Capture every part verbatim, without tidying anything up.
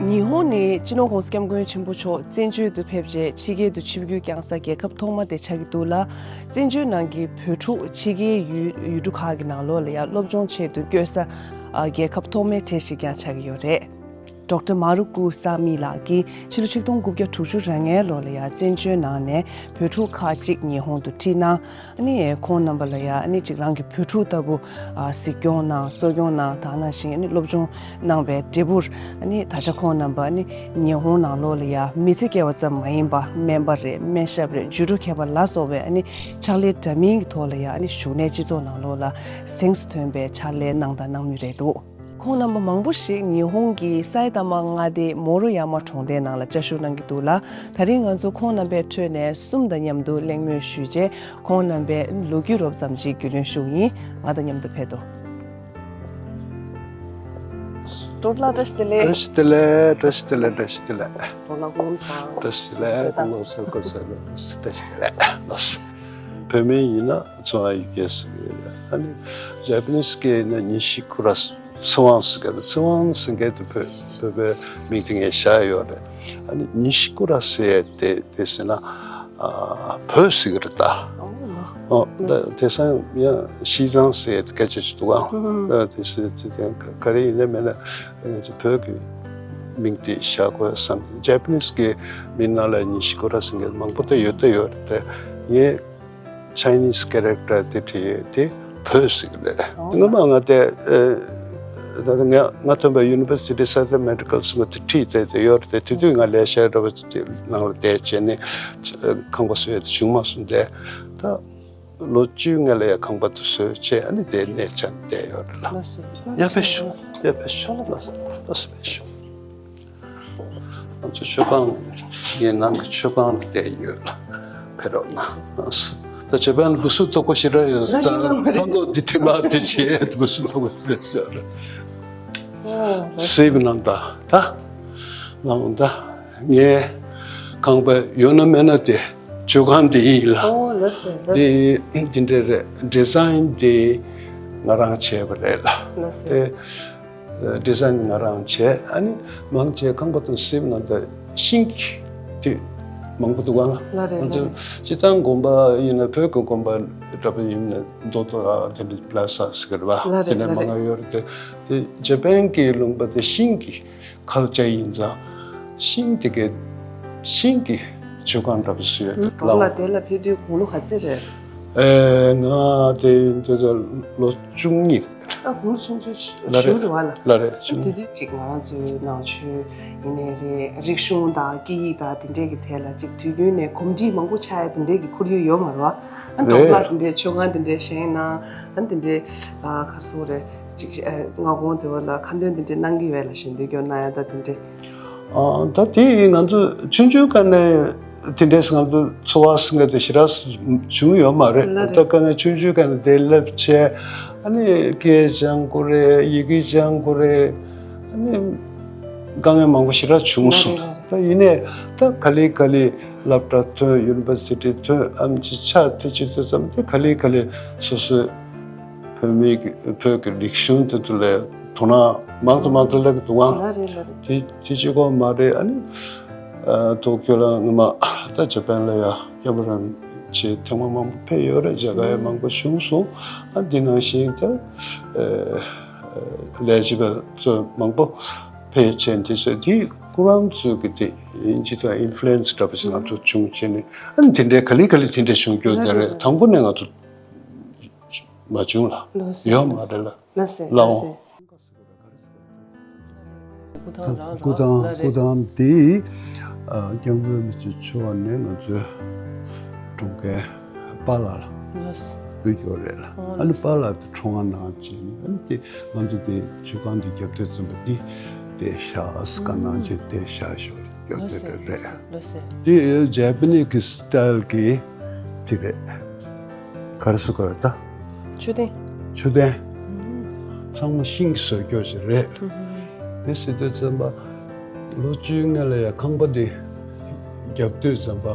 ཉི་ཧོང་ནི་སྤྱི་ནོར་༸གོང་ས་༸སྐྱབས་མགོན་ཆེན་པོ་མཆོག་བཙན་བྱོལ་དུ་ཕེབས་རྗེས་ཕྱི་རྒྱལ་དུ་ཆིབས་བསྒྱུར་བསྐྱངས་ས་རྒྱལ་ཁབ་ཐོག་མ་དེ་ཆགས་ཀྱི་འདུག་ལ། བཙན་བྱོལ་ནང་གི་བོད་ཕྲུག་ཕྱི་རྒྱལ་ཡུལ་ཡུལ་གྲུ་ཁག་གི་ནང་ལོགས་ལ་ཡང་སློབ་སྦྱོང་ཆེད་དུ་བསྐྱོད་ས་ཨ་རྒྱལ་ཁབ་ཐོག་མའི་གྲས་ཤིག་ཀྱང་ཆགས་ཀྱི་ཡོད་རེད། ཌོག་ཊར་མ་རུ་ཀུ་ས་མི་ལགས་ཀྱིས་ཕྱི་ལོ་ཆིག་སྟོང་དགུ་བརྒྱ་དྲུག་ཅུ་རེ་ལྔའི་ལོ་ལ་ཡང་བཙན་བྱོལ་ནང་ནས་བོད་ཕྲུག་ཁག་ཅིག་ཉི་ཧོང་དུ་ཁྲིད་གནང་། ཨ་ནི་ཁོང་རྣམ་པ་ལ་ཡང་ཨ་ནི་ཅིག་རང་གི་བོད་ཕྲུག་ལྟ་བུ་ཨ་གཟིགས་སྐྱོང་གནང་གསོ་སྐྱོང་གནང་། ད་ནང་བཞིན་ཨ་ནི་སློབ་སྦྱོང་གནང་བའི་འབྲས་བུར་ཨ་ནི་ད་ཆ་ཁོང་རྣམ་པ་ཨ་ནི་ཉི་ཧོང་ནང་ལོགས་ལ་ཡང་མི་ཚེ་སྐྱེལ་བ་ཙམ་མ་ཡིན་པ་སྨན་པ་རེད། སྨན་ཞབས་རེད། ཇུས་འགོད་མཁས་པ་ལ་སོགས་པའི་ཨ་ནི་ཕྱག་ལས་འདྲ་མིན་གྱི་ཐོག་ལ་ཡང་ཨ་ནི་གཞུག་ནས་སྤྱི་ཚོགས་ནང་ལོགས་ལ་གཟེངས་སུ་ཐོན་པའི་ཕྱག་ལས་གནང་དང་གནང་མུས་རེད་འདུག་ཁོང་རྣམ་པ་མང་པོ་ཞིག་ཉི་ཧོང་གི་སཱི་ཏཱ་མ་མངའ་སྡེའི་མོ་རོ་ཡ་མ་གྲོང་སྡེའི་ནང་ལ་བཅའ་བཞུགས་གནང་གི་འདུག་ལ། ད་རིང་ང་ཚོ་ཁོང་རྣམ་པའི་ཁྲོད་ནས་གསུམ་དང་མཉམ་དུ་གླེང་མོལ་ཞུས་རྗེས་ཁོང་རྣམ་པའི་ལོ་རྒྱུས་རོབ་ཙམ་ཞིག་རྒྱུས་ལོན་ཞུ་གི་ཡིན། ང་དང་མཉམ་དུ་ཕེབས་དོ། ཌོག་ཊར་ལགས་བཀྲ་ཤིས་བདེ་ལེགས། བཀྲ་ཤིས་བདེ་ལེགས། བཀྲ་ཤིས་བདེ་ལེགས། བཀྲ་ཤིས་བདེ་ལེགས། ཌོག་ཊར་ལགས་སྐུ་ཁམས་བཟང་། བཀྲ་ཤིས་བདེ་ལེགས། སྐུ་ཁམས་བཟང་། བཀྲ་ཤིས་བདེ་ལེགས། ལགས། བོད་མི་ཡིན་ན་ཚོང་བ་ཡི་གེ་ཟེར་གི་ཡོད་རེད། ཨ་ནི་ཇ་པ་ནིས་སྐད་ཡིན་ན་ཉི་ཤི་ཀུ་ར་ཚེ་དབང་ཟེར་གི་འདུག་ཚེ་དབང་ཟེར་གི་འདུག་བོད་བོད་པའི་མིང་དེ་ངས་བཞག་ཡོད་རེད། ཨ་ནི་ཉི་ཤི་ཀུ་ར་ཟེར་ཡས་དེ་དེ་ཟེར་ན་ཨ་བོད་ཟེར་གི་རེད་ད། ཨོ་ད་དེང་སང་ཡང་ཤིས་ཙང་ཟེར་ཡས་སྐད་ཆ་ཅིག་འདུག་ཨང་། ཨ་དེ་ཟེར་དེ་དེ་ག་རེ་ཡིན་ནའི་མིན་ན། ང་ཚོ་བོད་ཀྱི་མིང་དེ་བཞག་དགོས་བསམ། ཇ་པ་ནིས་ཀྱི་མིང་ནང་ལ་ཉི་ཤི་ཀུ་ར་ཟེར་མཁན་མང་པོ་དེ་ཡོད་དེ་ཡོད་རེད་དེ། ངས་ཆའི་ནིས་ཀེ་རེག་ཊར་དེ་བྲིས་ཡོད་དེ་བོད་ཟེར་གི་རེད། ཨོ། སྔོན་མ་ང་དེ་ཨ་ད་ལྟ་ང་ང་ཐོན་པའི་ཡུ་ནི་ཝར་སི་ཊི་སཱ་ཐར་མེ་ཌི་ཀལ་སི་ངོ་དེ་ཁྲིད་བསྡད་དེ་ཡོད་རེད་དེ། དེ་དུས་ང་ལས་བྱེད་འདྲ་བ་ཅིག་དེ་ནང་ལ་བསྡད་བྱས་ནས་ཁང་པ་བཟོ་ཡས་དེ་བྱུང་མ་སོང་སྟེ། ད་ལོ་བཅུའི་སྔོན་ལ་ཡ་ཁང་པ་དེ་བཟོས་བྱས་ཨ་ནི་དེ་གནས་ཆགས་བསྡད་ཡོད་རེད་ལ། ལགས་སོ། ཡ་ཕེབས་ཤོག་ཡ་ཕེབས་ཤོག་ལགས་སོ། ཕེབས་ཤོག་ང་ཚོ་མཆོད་ཁང་ངའི་ནང་གི་མཆོད་ཁང་ལ་བསྡད་ཡོད་ལ། ཕེབས་རོགས་གནང་། ད་ཇ་པན་ལ་སྒུག་སྲོལ་སྡུག་པོ་ཞེ་དྲག་ཡོད། ད་ལྷ་ཁང་གི་དེ་དྲི་མ་དེ་བྱས་སྒུག་སྲོལ་སྡུག་པོ་ཞེ་དྲག་ཡོད་རེད། ཨོ། ལགས་སོ། སེབ་གནང་ད་ད་གནང་ད། ངའི་ཁང་པ་ཡོད་ན་མེད་ན་དེ་མཆོད་ཁང་དེ་ཡིན་ལ། ཨོ་ལགས་སོ་ལགས་སོ། དེ་འདི་འདྲ་རེད། ཌི་ཛའིན་དེ་ང་རང་བྱས་པ་རེད་ལ། ལགས་སོ། དེ་ཌི་ཛའིན་ང་རང་བྱས། ཨ་ནི་མང་ཆེ་ཁང་པ་དང་སེབ་ནང་དུ་ཤིང་གི་དེ་མང་པོ་འདུག་ག་ལ་རེད་ང་ལ་ཚོ་རེད། སྤྱིར་བཏང་དགོན་པ་ཡིན་ན་བོད་ཀྱི་དགོན་པ་འདྲ་པོ་ཡིན་ན་རྡོ་དང་དེ་འདྲ་པི་ལ་སི་ཟེར་གི་རེད་པ། ལ་རེད་དེ་ནས་ལ་མང་རེད། ང་ཡོད་རེད་དེ། དེ་ཇ་པན་གྱི་ལུང་པ་དེ་ཤིང་གི་ཁ་ལ་ཅ་ཡིན་ཙང་། ཤིང་དེ་གའི་ཤིང་གི་མཆོད་ཁང་འདྲ་པོ་བཟོས་ཡོད་དེ་ལའོ། ལ་དེ་ལ་ཕེབས་དུས་དགུང་ལོ་ག་ཚོད་རེད། ཨེ་ང་དེ་དེ་ཚོ་ལོ་བཅུ་གཉིས། ཨ་དགུང་ལོ་ཆུང་ཆུང་ཞུ་ལ་རེད། རེད་བ་ལ། ལ་རེད་ཆུང་། དེ་དུས་ཅིག་ང་རང་ཚོའི་ནང་ཆོས་ཡིན་ནའི་རེད། རིག་གཞུང་དང་སྐད་ཡིག་དང་དེ་འདྲས་ཀྱི་ཐད་ལ་ཅིག་དུས་རྒྱུན་ནས་གོམས་འདྲིས་མང་པོ་ཆགས་ཡ་དེ་འདྲས་ཀྱི་ཁོར་ཡུག་ཡོད་མ་རེད་བ། ཨ་རེད། འདྲ་པོ་ལ་དེ་འདྲས་མཆོད་ཁང་དེ་འདྲས་བཞེངས་ན་ཨ་དེ་འདྲས་ཨ་ག་རེ་ཟེར་དགོས་རེད། ཅིག་ཨ་སྔ་དགོང་དེ་བ་ལ་ཁ་འདོན་དེ་འདྲས་གནང་གི་ཡོད་ལ་ཞེ་འདོད་སྐྱོ་གནང་ཡ་ད་དེ་འདྲས། ཨ་ད་དེ་ང་ཚོ་ཆུང་ཆུང་སྒང་ནས་དེ་འདྲས་ང་ཚོ་འཚོ་བ་ཟེར་མཁན་དེ་ཞེ་དྲག་བྱུང་ཡོད་མ་རེད། ལ་རེད། ད་དཀའ་ངལ་ཆུང་ཆུང་སྒང་ནས་དེ་སླེབས་བྱས་ཨ་ནི་སྐད་སྦྱང་དགོས་རེད། ཡི་གེ་སྦྱང་དགོས་རེད། ཨ་ནི་དཀའ་ངལ་མང་པོ་ཞེ་དྲག་བྱུང་སོང་། ལ་རེད་ལ་རེད། ད་ཡིན་ནའི་ད་ག་ལེ་ག་ལེ་སློབ་གྲྭ་ཐོན། ཡུ་ནི་ཝར་སི་ཊི་ཐོན། ཨེམ་ཆི་ཆགས་དེ་བྱེད་དུས་ཙམ་དེ་ག་ལེ་ག་ལེ་སོ་སོའི་བོད་མི་གི་བོད་ཀྱི་རིག་གཞུང་དེ་ཚོ་ལ་དོ་སྣང་མང་དུ་མང་དུ་སླེབས་ཀྱི་འདུག་ཨང་། ལ་རེད་ལ་རེད། དེ་དེ་གཅིག་པོ་མ་རེད། ཨ་ནི་ཨ་ཐོ་ཀྱོ་ལ་སྔོན་མ་ད་ཇ་པན་ལ་ཡ་སྐྱབས་རམས་བྱེད་ཐེངས་མ་མང་པོ་ཕེབས་ཡོད་རེད། མཇལ་ཁ་ཡང་མང་པོ་བྱུང་སོང་། ཨ་འདི་ནང་བཞིན་ད་ཨ་ལས་བྱེད་པ་ཚོ་མང་པོ་ཕེབས་བྱས་འདི་ཚོ་འདི་ཁོ་རང་ཚོ་གི་དེ་ཡིན་གཅིག་དང་ཨིན་ཕུ་ལུ་ཨེན་སི་འདྲ་པོ་ཞིག་ང་ཚོ་བྱུང་བྱས་ནས་ཨ་ནི་དེ་འདྲའི་ག་ལེ་ག་ལེ་དེ་འདྲ་བྱུང་རྒྱུ་འདི་རེད། དང་པོ་ནས་ང་ཚོ་མ་བྱུང་ལ། ལགས་སོ། ཡོད་མ་རེད་ལ། ལགས་སོ། ལགས་སོ། སྐུ་ཐང་རང་སྐུ་ཐང་རང་སྐུ་ཐང་དེ་ཨ་སྐྱབས་མགོན་རིན་པོ་ཆེ་མཆོག་ནས་ང་ཚོའི་གྲོང་ཁྱེར་པཱ་ལགས་ལ་ལགས་སོ། བོད་སྐྱོར་རེད་ལ། ཨོ་ཨ་ནི་ལགས་སོ། པཱ་ལགས་དེ་ཁྲོམ་ཁ་ནང་བྱས་ནས་ཨ་ནི་དེ་ང་ཚོ་དེ་མཆོད་ཁང་དེ་རྒྱབ་དུས་ཙམ་པ་འདི་དེ་ཤག་སི་ཀ་ནང་བྱས་དེ་ཤག་ཤོར། ཡོད་ལགས་སོ། རེད་རེད། ལགས་སོ། དེ་ཇ་པ་ནི་གི་སི་ཊལ་གི་དེ་རེད། ག་རེ་ཟེར་དགོས་རེད་ད། མཆོད་རྟེན། མཆོད་རྟེན། ཚང་མ་ཤིང་གིས་བཟོས་རྒྱུ་ཞིག་རེད། དེ་ཟེར་དུས་ཙམ་པ་ལོ་བཅུའི་སྔོན་ལ་ཡ་ཁང་པ་དེ་རྒྱབ་དུས་ཙམ་པ་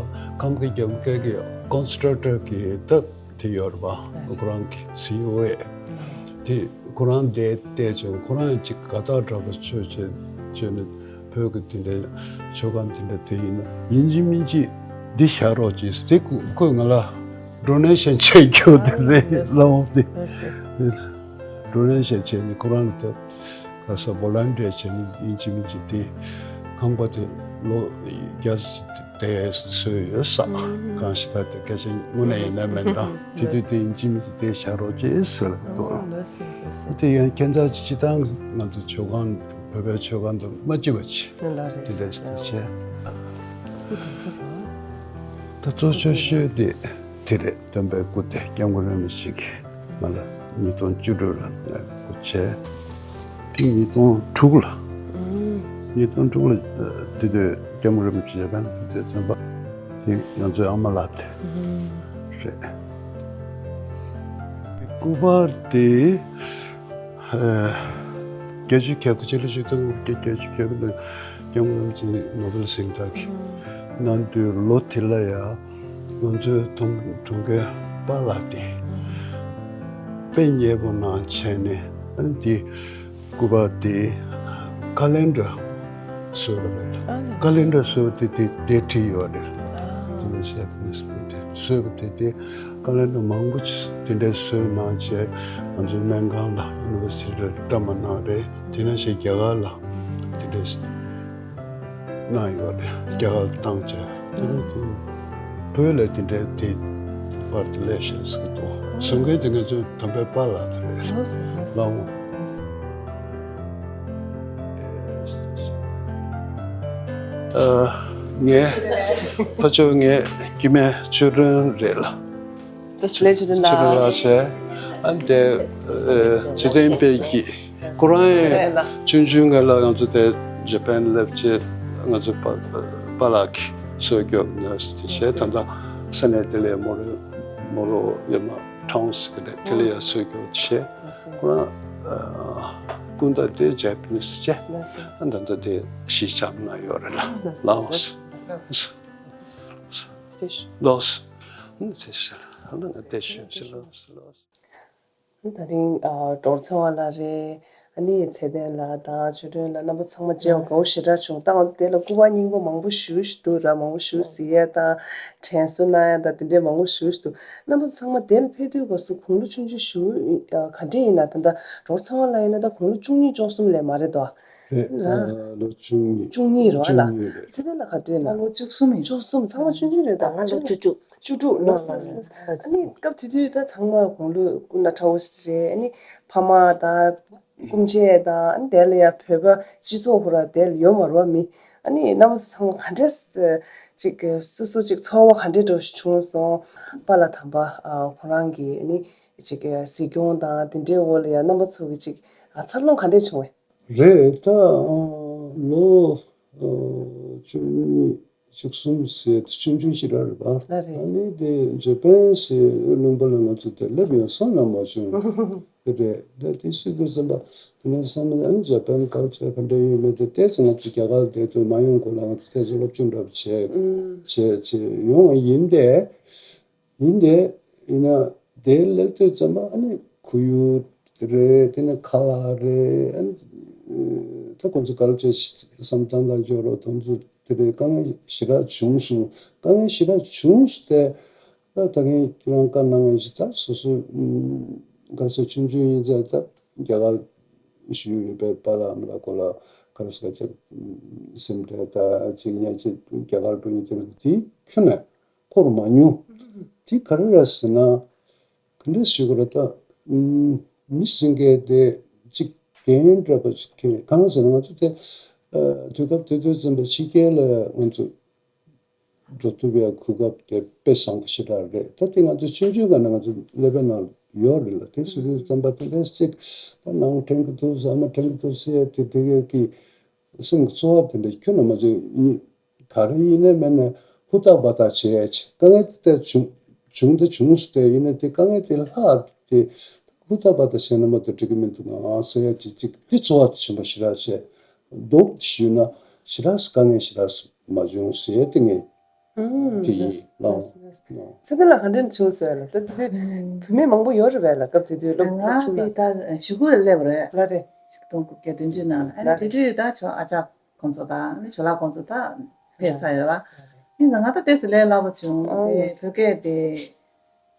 ཁང་པ་རྒྱབ་མཁན་གྱི་ཀོན་སི་ཊྲག་ཊར་གྱི་ད་དེ་ཡོད་རེད་པ། ཁོ་རང་གི་སི་ཨི་ཨོ་ཨེ། དེ་ཁོ་རང་དེ་བལྟས་བྱུང་། ཁོ་རང་ཅིག་དགའ་རྟགས་འདྲ་པོ་ཆོས་བྱས་བྱས་ནས། བོད་ཀྱི་དེ་འདྲའི་ཆོས་ཁང་དེ་འདྲ་དེ་ཡིན་ན་ཡིན་གཅིག་མིན་གཅིག་འདི་བཞག་རོགས་གྱིས་དེ་ཁོ་ཁོས་ང་ལ་ཌོ་ནེ་ཤན་བྱེད་རྒྱུ་དེ་རེད་ལབ་འོང་དེ། ཌོ་ནེ་ཤན་བྱས་ནས་ཁོ་རང་གི་དེ་ག་ས་ཝོ་ལན་ཊི་ཡར་བྱས་ནས་ཡིན་གཅིག་མིན་གཅིག་དེ་ཁང་པ་དེ་ལོ་བརྒྱ་དེ་བཟོས་ཡོད་ས། གང་ཞིག་ད་དེ་སྐད་ཆ་དངོས་གནས་ཡིན་ན་མིན་ན་དེ་དུས་དེ་ཡིན་གཅིག་མིན་གཅིག་དེ་བཞག་རོགས་གྱིས་ཟེར་ལ་འདུག་དེ་ཡང་ཁྱེད་ཚོ་སྤྱི་བཏང་ང་ཚོ་ཆོས་ཁང་བོད་པའི་ཆོས་ཁང་དུ་མ་བཅུག་པ་བྱས། དེ་འདྲ་ཞིག་བྱས། ད་གཙོ་ཆེ་ཤོས་དེ་དེ་རེད། སྟོན་པའི་སྐུ་དེ་སྐྱབས་མགོན་རིན་པོ་ཆེ་གིས་ང་ལ་ཉིས་སྟོང་བཅུ་དྲུག་ལ་ང་སྐུ་བྱས། དེ་ཉིས་སྟོང་དྲུག་ལ། ཉིས་སྟོང་དྲུག་ལ་དེ་དུས་སྐྱབས་མགོན་རིན་པོ་ཆེ་ཇ་པན་ཕེབས་དུས་ཙམ་པ་དེ་ང་ཚོའི་ཨ་མ་ལགས་དེ་རེད། སྐུ་པར་དེ་བརྒྱད་ཅུ་གྱ་དགུ་ཕྱི་ལོ་ཆིག་སྟོང་དགུ་བརྒྱ་བརྒྱད་ཅུ་གྱ་དགུ་ལོའི་སྐྱབས་མགོན་རིན་པོ་ཆེ་ནོ་བེལ་གཟེངས་རྟགས་ཀྱི་གནང་དུས་ལོ་དེ་ལ་ཡང་ང་ཚོའི་གྲོང་གྲོང་ཁྱེར་པཱ་ལགས་དེ་དཔེ་མཉེས་པོ་གནང་བྱས་ནས་ཨ་ནི་དེ་སྐུ་པར་དེ་ཀ་ལེན་ཌར་བཟོས་པ་རེད། ཀ་ལེན་ཌར་བཟོས་པ་དེ་དེ་དེ་བྲིས་ཡོད་རེད། དེ་ནས་བཤད་པ་ནི་བཟོས་པ་དེ་དེ་ཀ་ལེན་ཌར་མང་པོ་ཅིག་དེ་འདྲའི་བཟོས་གནང་བྱས་ང་ཚོའི་སྨན་ཁང་ལ་ཡུ་ནི་ཝར་སི་ཊི་ལ་བཀྲམ་པ་གནང་རེད། དེ་ནས་བྱས་རྒྱ་གར་ལ་དེ་འདྲའི་གནང་ཡོད་རེད། རྒྱ་གར་ལ་བཏང་བྱས་དེ་ནས་དེ་བོད་ལ་དེ་འདྲའི་དེ་པར་དེ་ལས་བྱས་ཟེར་གི་འདུག་བཟོ་མཁན་དེ་ང་ཚོའི་དམ་པའི་པཱ་ལགས་དེ་རེད། ལགས་འོང་། ཨ། ངའི་ཕ་ཆོས་ངའི་སྐྱེ་དམན་ཆོས་སྒྲོན་རེད་ལ། ཆོས་སྒྲོན་ལགས་བྱས། ཨ་ནི་དེ་ཨ་ཚེ་བརྟན་དཔལ་སྐྱིད་ཁོ་རང་ཡང་ཆུང་ཆུང་སྒང་ལ་ང་ཚོ་དེ་ཇ་པན་སླེབས་རྗེས་ང་ཚོ་པཱ་པཱ་ལགས་ཀྱིས་གསོ་སྐྱོབ་ནར་སི་དེ་བྱས། ད་ལྟ་ས་གནས་དེ་ལ་མོ་རོ་མོ་རོ་ཡོད་མ་ཁྲོང་སི་གི་རེད། དེ་ལ་ཡང་གསོ་སྐྱོབ་བྱས། ཁོ་རང་ཨ་སྐུ་ཟླ་དེ་ཇེ་པ་ནིས་བྱས། ཨ་ད་ལྟ་དེ་གཞིས་ཆགས་ན་ཡོད་རེད་ལ། ལགས་འོང་། ལགས་འོང་། ཨ་ནི་དེ་ཤ་ཨ་ནི་ང་དེ་ཤོད་ཤི་ལགས་ལགས། ད་རིང་ཨ་གྲོགས་ཚེ་དབང་ལགས་རེད། ཨ་ནི་ཚེ་བརྟན་ལགས་དང་ཆོས་སྒྲོན་ལགས་རྣམ་པ་ཚང་མ་མཇལ་བ་དགའ་བོ་ཞེ་དྲག་བྱུང་། ད་ང་ཚོ་དེ་ལ་སྐུ་པར་རྙིང་པ་མང་པོ་ཞེ་པོ་ཞིག་འདུག་ར། མང་པོ་ཞེ་པོ་གཟིགས་ཡས་དང་དྲན་གསོ་གནང་ཡས་དང་དེ་འདྲའི་མང་པོ་ཞེ་པོ་ཞིག་འདུག་རྣམ་པ་ཚང་མ་དེ་ལ་ཕེབས་དུས་སྐབས་སུ་དགུང་ལོ་ཆུང་ཆུང་ཞེ་པོ་ག་འདྲ་ཡིན་ན། ད་ལྟ་གྲོགས་ཚེ་དབང་ལགས་ཡིན་ན་ད་དགུང་ལོ་བཅུ་གཉིས་བཅུ་གསུམ་ལས་མ་རེད་དོ། རེད། ཨ་ལོ་བཅུ་གཉིས། བཅུ་གཉིས་རེད་བ་ལ། བཅུ་གཉིས་རེད། ཚེ་བརྟན་ལགས་ག་དུས་ཡིན་ན། ང་ལོ་བཅུ་གསུམ་ཡིན། བཅུ་གསུམ། ཚང་མ་ཆུང་ཆུང་རེད་ད། ང་ལོ་བཅུ་དྲུག་བཅུ་དྲུག་ལོ་ལ་ལ་ལ། ཨ་ནི་སྐབས་དེ་དུས་ད་ཚང་མ་དགུང་ལོ་སྐུ་ན་ཕྲ་བོ་ཞིག་རེད། ཨ་ནི་ཕ་མ་དང་སྐུ་མཆེད་དང་ཨ་ནི་དེ་ལ་ཡ་བོད་པ་སྤྱི་ཚོགས་ཧུ་ར་དེ་ལ་ཡོད་མ་རེད་བ་མི། ཨ་ནི་རྣམ་པ་ཚོ་ཚང་མ་ག་འདྲས་ཅིག་སོ་སོ་ཅིག་ཚོར་བ་ག་འདྲས་འདྲ་བོ་ཞིག་བྱུང་སོང་། པཱ་ལགས་དམ་པ་ཨ་ཁོ་རང་གི་ཨ་ནི་ཅིག་གཟིགས་སྐྱོང་དང་དེ་འདྲའི་འོག་ལ་ཡ་རྣམ་པ་ཚོ་གི་ཅིག་འཚར་ལོངས་ག་འདྲས་བྱུང་བས། རེད། ད་ལོ་བཅུ་གཉིས་བཅུ་གསུམ་ཟེར་དུས་ཆུང་ཆུང་ཞིག་ར་རེད་པ། ལ་རེད། ཨ་ནི་དེ་ཇ་པན་ཟེར་ལུང་པ་ལ་ང་ཚོ་དེ་སླེབས་ཡོང་བསམ་ཡང་མ་བྱུང་། དེ་རེད། ད་དེ་སྲིད་དུ་ཙམ་པ་དེ་ནས་བསམ་ན་ཨ་ནི་ཇ་པན་ཀལ་ཅར་ག་འདྲ་ཡོད་མེད་དེ་ཏོག་ཙམ་ང་ཚོ་རྒྱ་གར་བསྡད་དུས་མ་ཡོང་གོང་ལ་ང་ཚོ་ཏོག་ཙམ་སློབ་སྦྱོང་འདྲ་པོ་བྱས་བྱས་བྱས་ཡོང་བ་ཡིན་ཏེ། ཡིན་ཏེ། ཡིན་ན་དེ་སླེབས་དུས་ཙམ་པ་ཨ་ནི་ཁོར་ཡུག་དེ་རེད། དེ་ནས་ཁ་ལག་རེད། ཨ་ནི་ད་ཁོང་ཚོ་ག་རེ་བྱས་བསམ་སྟངས་དང་འབྱོར་རོགས་དང་ཚོ་དེ་རེད། དཀའ་ངལ་ཞེ་དྲག་བྱུང་སོང་། དཀའ་ངལ་ཞེ་དྲག་བྱུང་སོང་སྟེ། ད་ད་གིན་ཁྱེད་རང་བཀའ་གནང་ཡིན་ཞིག་ད་སོ་སོ་ག་རེ་ཟེར་ཆུང་ཆུང་ཡིན་ཙང་ད་རྒྱ་གར་བཞུགས་ཡོད་པའི་པཱ་ལགས་ཨ་མ་ལགས་ཁོ་ལ་ག་རེ་ཟེར་ཅིག་སེམས་ཁྲལ་ད་ཅིག་ཉག་ཅིག་རྒྱ་གར་འགྲོ་ཡིན་ཙང་དེ་ཁྱོན་ནས། ཁོར་མ་མྱོང་། དེ་ག་རེ་རེད་ཟེར་ན། ག་འདྲས་ཞུ་དགོས་རེད་ད། མི་ཟེར་མཁན་དེ་གཅིག་འགན་འདྲ་པོ་ཞིག་འཁྱེར། གང་ཟེར་ན་ང་ཚོ་དེ་དུས་སྐབས་དེ་དུས་ཙམ་པ་ཕྱི་རྒྱལ་ལ་ང་ཚོ་འགྲོ་ཐུབ་ཡ་གོ་སྐབས་དེ་དཔེ་བཟང་པོ་ཞེ་དྲག་རེད། ད་དེ་ང་ཚོ་ཆུང་ཆུང་སྒང་ནས་ང་ཚོ་ཀླད་པའི་ནང་ཡོད་རེད་ལ། དེ་ཟེར་དུས་ཙམ་པ་དེ་འདྲས་གཅིག་ད་ནང་དྲན་གི་འདུག་ཟེར་མ་དྲན་གི་འདུག་ཟེར་ཡ་དེ་དེ་གས་ཀྱི་སེམས་ཀྱི་ཚོར་བ་དེ་འདྲ་ཁྱོན་ནས་མ་བྱུང་། ག་རེ་ཡིན་ནའི་མིན་ནའི་ཧུར་ཐག་འབད་ཐག་བྱེད་ཡ་ཆེ། དཀའ་ངལ་དེ་བྱུང་བྱུང་དེ་བྱུང་སོང་སྟེ། ཡིན་ནའི་དེ་དཀའ་ངལ་དེ་ལྷག་དེ་ཧུར་ཐག་འབད་ཐག་བྱས་ན་མ་གཏོགས་འགྲིག་གི་མི་འདུག་ང་ཟེར་ཡ་ཅིག་ཅིག་དེ་ཚོར་བ་ཆེན་པོ་ཞེ་དྲག་བྱས། མདོར་ཞུས་ན་ཞེ་དྲག་དཀའ་ངལ་ཞེ་དྲག་མ་བྱུང་ཟེར་ཡ་དེ་ངས་དེ་ཡིན་ལགས། ཚེ་བརྟན་ལགས་ག་འདྲ་བྱུང་ཟེར་ལ། ད་དེ་དུས་བུད་མེད་མང་པོ་ཡོད་རེད་པས་ལ། སྐབས་དེ་དུས་སློབ་ང་ཆུང་ན་དེ་ད་གཞུག་གུ་སླེབས་རེད། ལ་རེད། ཆིག་སྟོང་དགུ་བརྒྱ་བདུན་ཅུ་ནང་ལ། ཨ་ནི་ལ་དེ་རེད། དུས་ད་ཆོ་ཨ་ཅག་ཁོང་ཚོ་དང་ནི་ཇོ་ལགས་ཁོང་ཚོ་ད་ཕེབས་ཚར་ཡོད་ར། ཡིན་ཙང་ང་ད་ཏོག་ཙམ་ལས་སླ་པོ་བྱུང་། ཨོ་དེ་བོད་སྐད་དེ་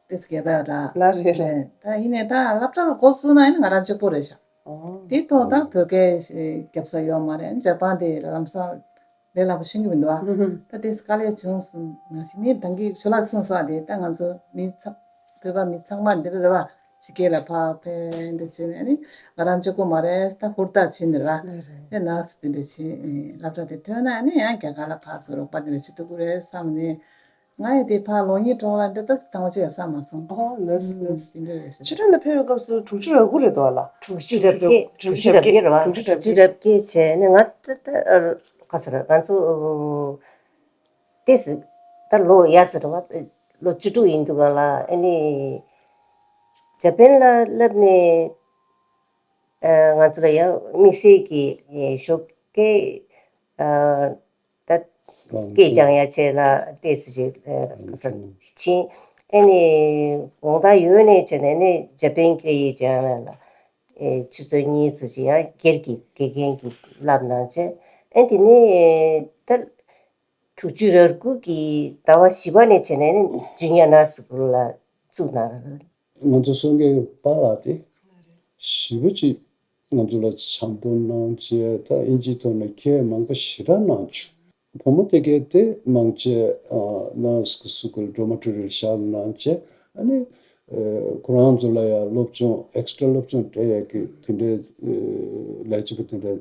ཏོག་ཙམ་རྒྱབ་པ་ཡོད་ར། ལ་རེད་རེད། ད་ཡིན་ནའི་ད་སློབ་གྲྭ་ལ་འགོ་བཙུགས་ན་ཡིན་ན་ང་རང་གཅིག་པོ་རེད་ཤག་ཨོ། དེའི་ཐོག་ད་བོད་སྐད་རྒྱབ་ས་ཡོད་མ་རེད། འཇར་པན་དེ་ལམ་སང་ལས་སླ་པོ་ཤེས་ཀྱི་མི་འདུག་ཨ། ད་དེ་དཀའ་ལས་བྱུང་སོང་། ནང་བཞིན་ནི་ད་གིན་ཇོ་ལགས་གསུངས་སོང་། དེ་ད་ང་ཚོ་མི་ཚང་བོད་པ་མི་ཚང་མ་འདི་རེད་བ། ཕྱི་རྒྱལ་ལ་ཕར་ཕེབས་འདི་བྱས་ནས་ནི་ང་རང་གཅིག་པོ་མ་རེད། ད་ཧུར་ཐག་བྱས་ནས་ར། ཨེ་ན་སི་དེ་འདྲ་བྱས། སློབ་གྲྭ་དེ་ཐོན་ན་ནི་ཡང་རྒྱ་གར་ལ་ཕར་ཚུར་རོགས་པ་དེ་འདྲ་བྱེད་ཐུབ་ཀྱི་རེད་བསམ་ནས། ང་ཡི་དེ་ཕར་ལོ་གཉིས་གྲོངས་ལ་འདི་ལྟ་དང་པོ་ཅིག་ཡོད་ས་མ་སོང་། ཨོ་ལགས་ལགས། དེ་འདྲ་རེད་ཟེར། ཕྱི་དྲོ་ནས་ཕེབས་པའི་སྐབས་སུ་དྲུག་ཅུ་རེ་དགུ་རེད་འདུག་ཨ་ལ། དྲུག་ཅུ་རེ་བརྒྱད། དྲུག་ཅུ་རེ་བརྒྱད་རེད་བ། དྲུག་ཅུ་རེ་བརྒྱད་བྱས་ནས་ང་ད་ད་ག་ཚོད་རེད། ང་ཚོ་ཏོག་ཙམ་ད་ལོ་ཡག་ཙམ་རེད་བ། ལོ་བཅུ་དྲུག་ཡིན་འདུག་ག་ལ། ཨ་ནི་འཇར་པན་ལ་སླེབས་ནས་ང་ཚོ་ལ་ཡང་དམིགས་བསལ་གྱི་ཞོགས་ཀས་ད་སྐད་སྦྱང་ཡ་བྱས་ལ་ཏོག་ཙམ་ཅིག་ག་ས་ཕྱིན། ཨ་ནི་དགོང་དག་ཡོལ་ནས་བྱས་ནས་ནི་འཇར་པན་སྐད་ཡིག་སྦྱང་ཡ་ལ་ཆུ་ཚོད་གཉིས་ཙམ་ཅིག་ཡང་སྒེར་གྱི་དགེ་རྒན་གྱིས་བསླབ་གནང་བྱས། ཨ་དེ་ནས་ད་དྲུག་ཅུ་རེ་དགུ་གི་ཟླ་བ་བཞི་པ་ནས་བྱས་ནས་ནི་ཇུ་ནི་ཡར་ནར་སི་སྐུལ་ལ་བཙུགས་གནང་རེད། ང་ཚོ་གསུང་མཁན་པཱ་ལགས་དེ་ཞེ་པོ་ཅིག་ང་ཚོ་ལ་བྱམས་པོ་གནང་བྱས། ད་ཨིན་ཇིའི་ཐོག་ནས་ཁས་མང་པོ་ཞེ་དྲག་གནང་བྱུང་། བུ་མོ་དེ་གས་དེ་མང་ཆེ་ནར་སི་སྐུལ་ཌོར་མ་ཊོ་རི་ལ་བཞག་གནང་བྱས། ཨ་ནི་ཁོ་རང་ཚོ་ལ་ཡང་སློབ་སྦྱོང་ཨེག་སི་ཊྲ་སློབ་སྦྱོང་སྤྲད་ཡ་གི་དེ་འདྲའི་ལས་བྱེད་པ་དེ་འདྲ་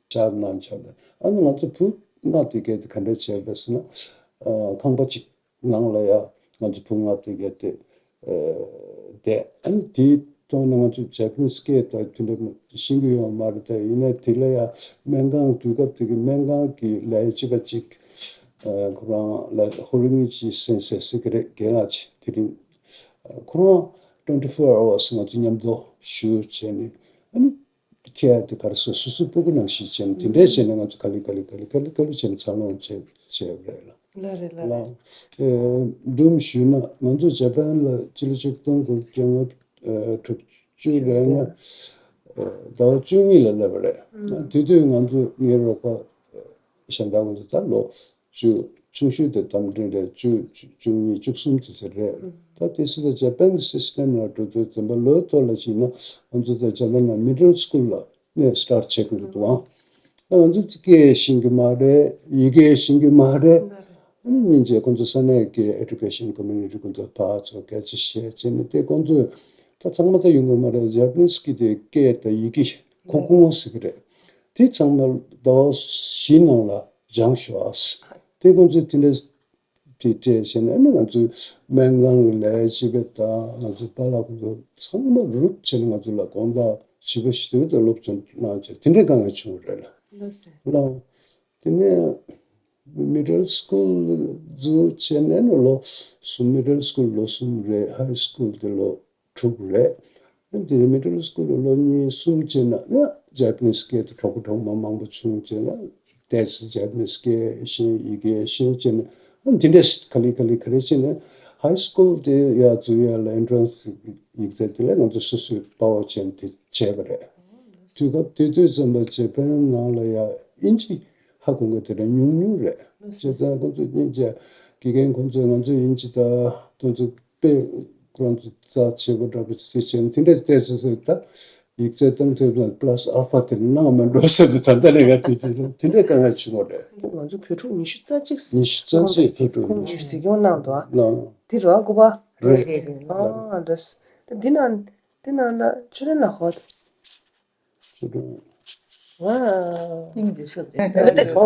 བཞག་གནང་བྱས། ཨ་ནི་ང་ཚོ་བུ་ལྔ་དེ་གས་དེ་ག་འདྲ་བྱས་པ་ཟེར་ན། ཁང་པ་གཅིག་ནང་ལ་ཡ་ང་ཚོ་བུ་ལྔ་དེ་གས་དེ་བསྡད། ཨ་ནི་དེའི་ཐོག་ནས་ང་ཚོ་ཇ་པ་ནི་སི་སྐད་དང་དེ་འདྲ་ཤེས་ཀྱི་ཡོད་མ་རེད། ད་ཡིན་ནའི་དེ་ལ་ཡ་སྨན་ཁང་། དུས་སྐབས་དེ་གི་སྨན་ཁང་གི་ལས་བྱེད་པ་གཅིག་ཁོ་རང་ལ་ཧོ་རི་ངི་ཅི་སན་སེ་ཟེར་གི་རེད། རྒན་ལགས་ཅིག་དེ་རིང་ཁོ་རང་ཊུ་ཝེན་ཊི་ཕོར་ཨ་ཝར་སི་ང་ཚོ་མཉམ་དུ་བཞུགས་བྱས་ནས། ཨ་ནི་ཁྱེད་ཡ་དེ་ག་རེ་ཟེར། སོ་སོའི་སྤུ་གུ་ནང་བཞིན་བྱས་ནས་དེ་འདྲས་བྱས་ནས་ང་ཚོ་ག་ལེ་ག་ལེ་ག་ལེ་ག་ལེ་ག་ལེ་བྱས་ནས་འཚར་ལོངས་བྱས་བྱས་པ་རེད་ལ། ལ་རེད་ལ་ལ། རེད། སྒྲུང་ཞུས་ན་ང་ཚོ་ཇ་པན་ལ་སྤྱི་ལོ་ཆིག་སྟོང་དགུ་བརྒྱ་ལྔ་བཅུ་དྲུག་ཅུ་རེ་ལྔ་ཟླ་བ་བཅུ་གཉིས་ལ་སླེབས་པ་རེད། དེ་དུས་ང་ཚོ་ངའི་རོགས་པ་གཞན་དག་ང་ཚོ་ད་ལོ་བཅུ། ཆུང་ཤོས་དེ་དམ་འབྲིང་རེད། བཅུ་བཅུ་གཉིས་བཅུ་གསུམ་དེ་ཚོ་རེད། ད་དེ་སྲིད་ལ་ཇ་པན་གྱི་སི་སི་ཊེམ་ལ་འགྲོ་དུས་ཙམ་པ་ལོའི་ཐོག་ལ་ཕྱིན་ན་ང་ཚོ་ད་ཇ་པན་ལ་མི་ཌལ་སི་ཀུལ་ལ་ནས་སི་ཊར་ཊི་བྱེད་དགོས་འདུག་ཨང་། ད་ང་ཚོ་སྐད་ཤེས་ཀྱི་མ་རེད། ཡི་གེ་ཤེས་ཀྱི་མ་རེད། ཨ་ནི་སྙིང་རྗེ་ཁོང་ཚོ་ས་གནས་ཀྱི་ཨེ་ཌུ་ཀེ་ཤན་ཀོ་མུ་ནི་ཊི་ཁོང་ཚོ་ཕར་ཚུར་སྐད་ཆ་བཤད་བྱས་ནས། དེ་ཁོང་ཚོས་ད་ཚང་མ་ད་ཡོང་གི་མ་རེད། ཇ་པ་ནི་སི་གི་དེ་སྐད་དང་ཡི་གེ་ཁོ་ཁོང་ཟེར་གི་རེད། དེ་ཚང་མ་ཟླ་བ་བཞི་ནང་ལ་སྦྱངས་ཤོག་ཨ། དེ་ཁོང་ཚོས་དེ་འདྲ་དེ་སྤྲད་བྱས་ནས་ནི་ང་ཚོའི་སྨན་ཁང་གི་ལས་བྱེད་པ་དང་ང་ཚོའི་པཱ་ལགས་ཁོང་ཚོ་ཚང་མ་རུབ་བྱས་ནས་ང་ཚོ་ལ་དགོང་དག་བྱིས་པ་ཞིག་དེ་བས་ཀྱང་སློབ་སྦྱོང་གནང་བྱས། དེ་འདྲའི་དཀའ་ངལ་བྱུང་བ་རེད་ལ། ལགས་སོ། ལགས། དེ་ནས་མི་ཌལ་སི་ཀུལ་འཛུགས་བྱས་ནས་ནི་ལོ་གསུམ། མི་ཌལ་སི་ཀུལ་ལོ་གསུམ་རེད། ཧའི་སི་ཀུལ་དེ་ལོ་དྲུག་རེད། དེ་རིང་མི་ཌལ་སི་ཀུལ་ལོ་གཉིས་གསུམ་བྱས་ན་ཡང་ཇ་པ་ནི་སི་སྐད་དུ་གྲོགས་པོ་གྲོགས་མོ་མང་པོ་བྱུང་བྱས་ན་ཏོག་ཙམ་ཇ་པ་ནི་སི་སྐད་ཤེས། ཡི་གེ་ཤེས་བྱས་ནས་འདི་འདྲས་ག་ལེ་ག་ལེ་ག་ལེ་བྱས་ནས་ཧའི་སི་ཀུལ་དེ་ཡར་འཛུལ་ཡ་ལ་ཨེན་ཊི་རན་སི་ཡིག་ཚད་དེ་ལ་ང་ཚོ་སོ་སོས་དཔའ་བོ་བྱས་ནས་དེ་བྱས་པ་རེད། དུས་སྐབས་དེ་དུས་ཙམ་པ་ཇ་པན་ནང་ལ་ཡ་ཨིན་ཇི་ཧ་གོ་མཁན་དེ་འདྲ་ཉུང་ཉུང་རེད། བྱས་ཙང་ཁོང་ཚོ་སྙིང་རྗེ། དགེ་རྒན་ཁོང་ཚོས་ང་ཚོ་ཨིན་ཇི་དང་ཁོང་ཚོ་དཔེ་ཁོ་རང་ཚོ་རྩ་ཆེ་བོ་འདྲ་པོ་ཅིག་བྱས་ནས་དེ་འདྲ་བལྟས་ཚེ་ད་ཡིག་ཚད་བཏང་ཐེབས་ན་པ་ལ་སི་ཨལ་ཕ་དེ་ནང་མ་འགྲོ་ཟེར་དུས་ད་ལྟ་ནས་ཡ་དེ་དེ་དེ་འདྲའི་དཀའ་ངལ་ཆེན་པོ་རེད། ང་ཚོ་བོད་ཕྲུག་ཉི་ཤུ་རྩ་གཅིག་ཉི་ཤུ་རྩ་གཅིག་བོད་ཕྲུག་ཁོང་གིས་གཟིགས་སྐྱོང་གནང་འདུག་ཨ། ལགས། དེ་རེད་བ། སྐུ་པ། རེད། རེད་རེད་རེད། ཨ་འདྲ། ད་འདི་ནང་འདི་ནང་ལ་ཆུ་རེན་ལ་ཧོ། ཆུ་རེན། ཨ། སྙིང་རྗེ་ཆེ། ང་འདི་དེ་འདྲ་འདྲ།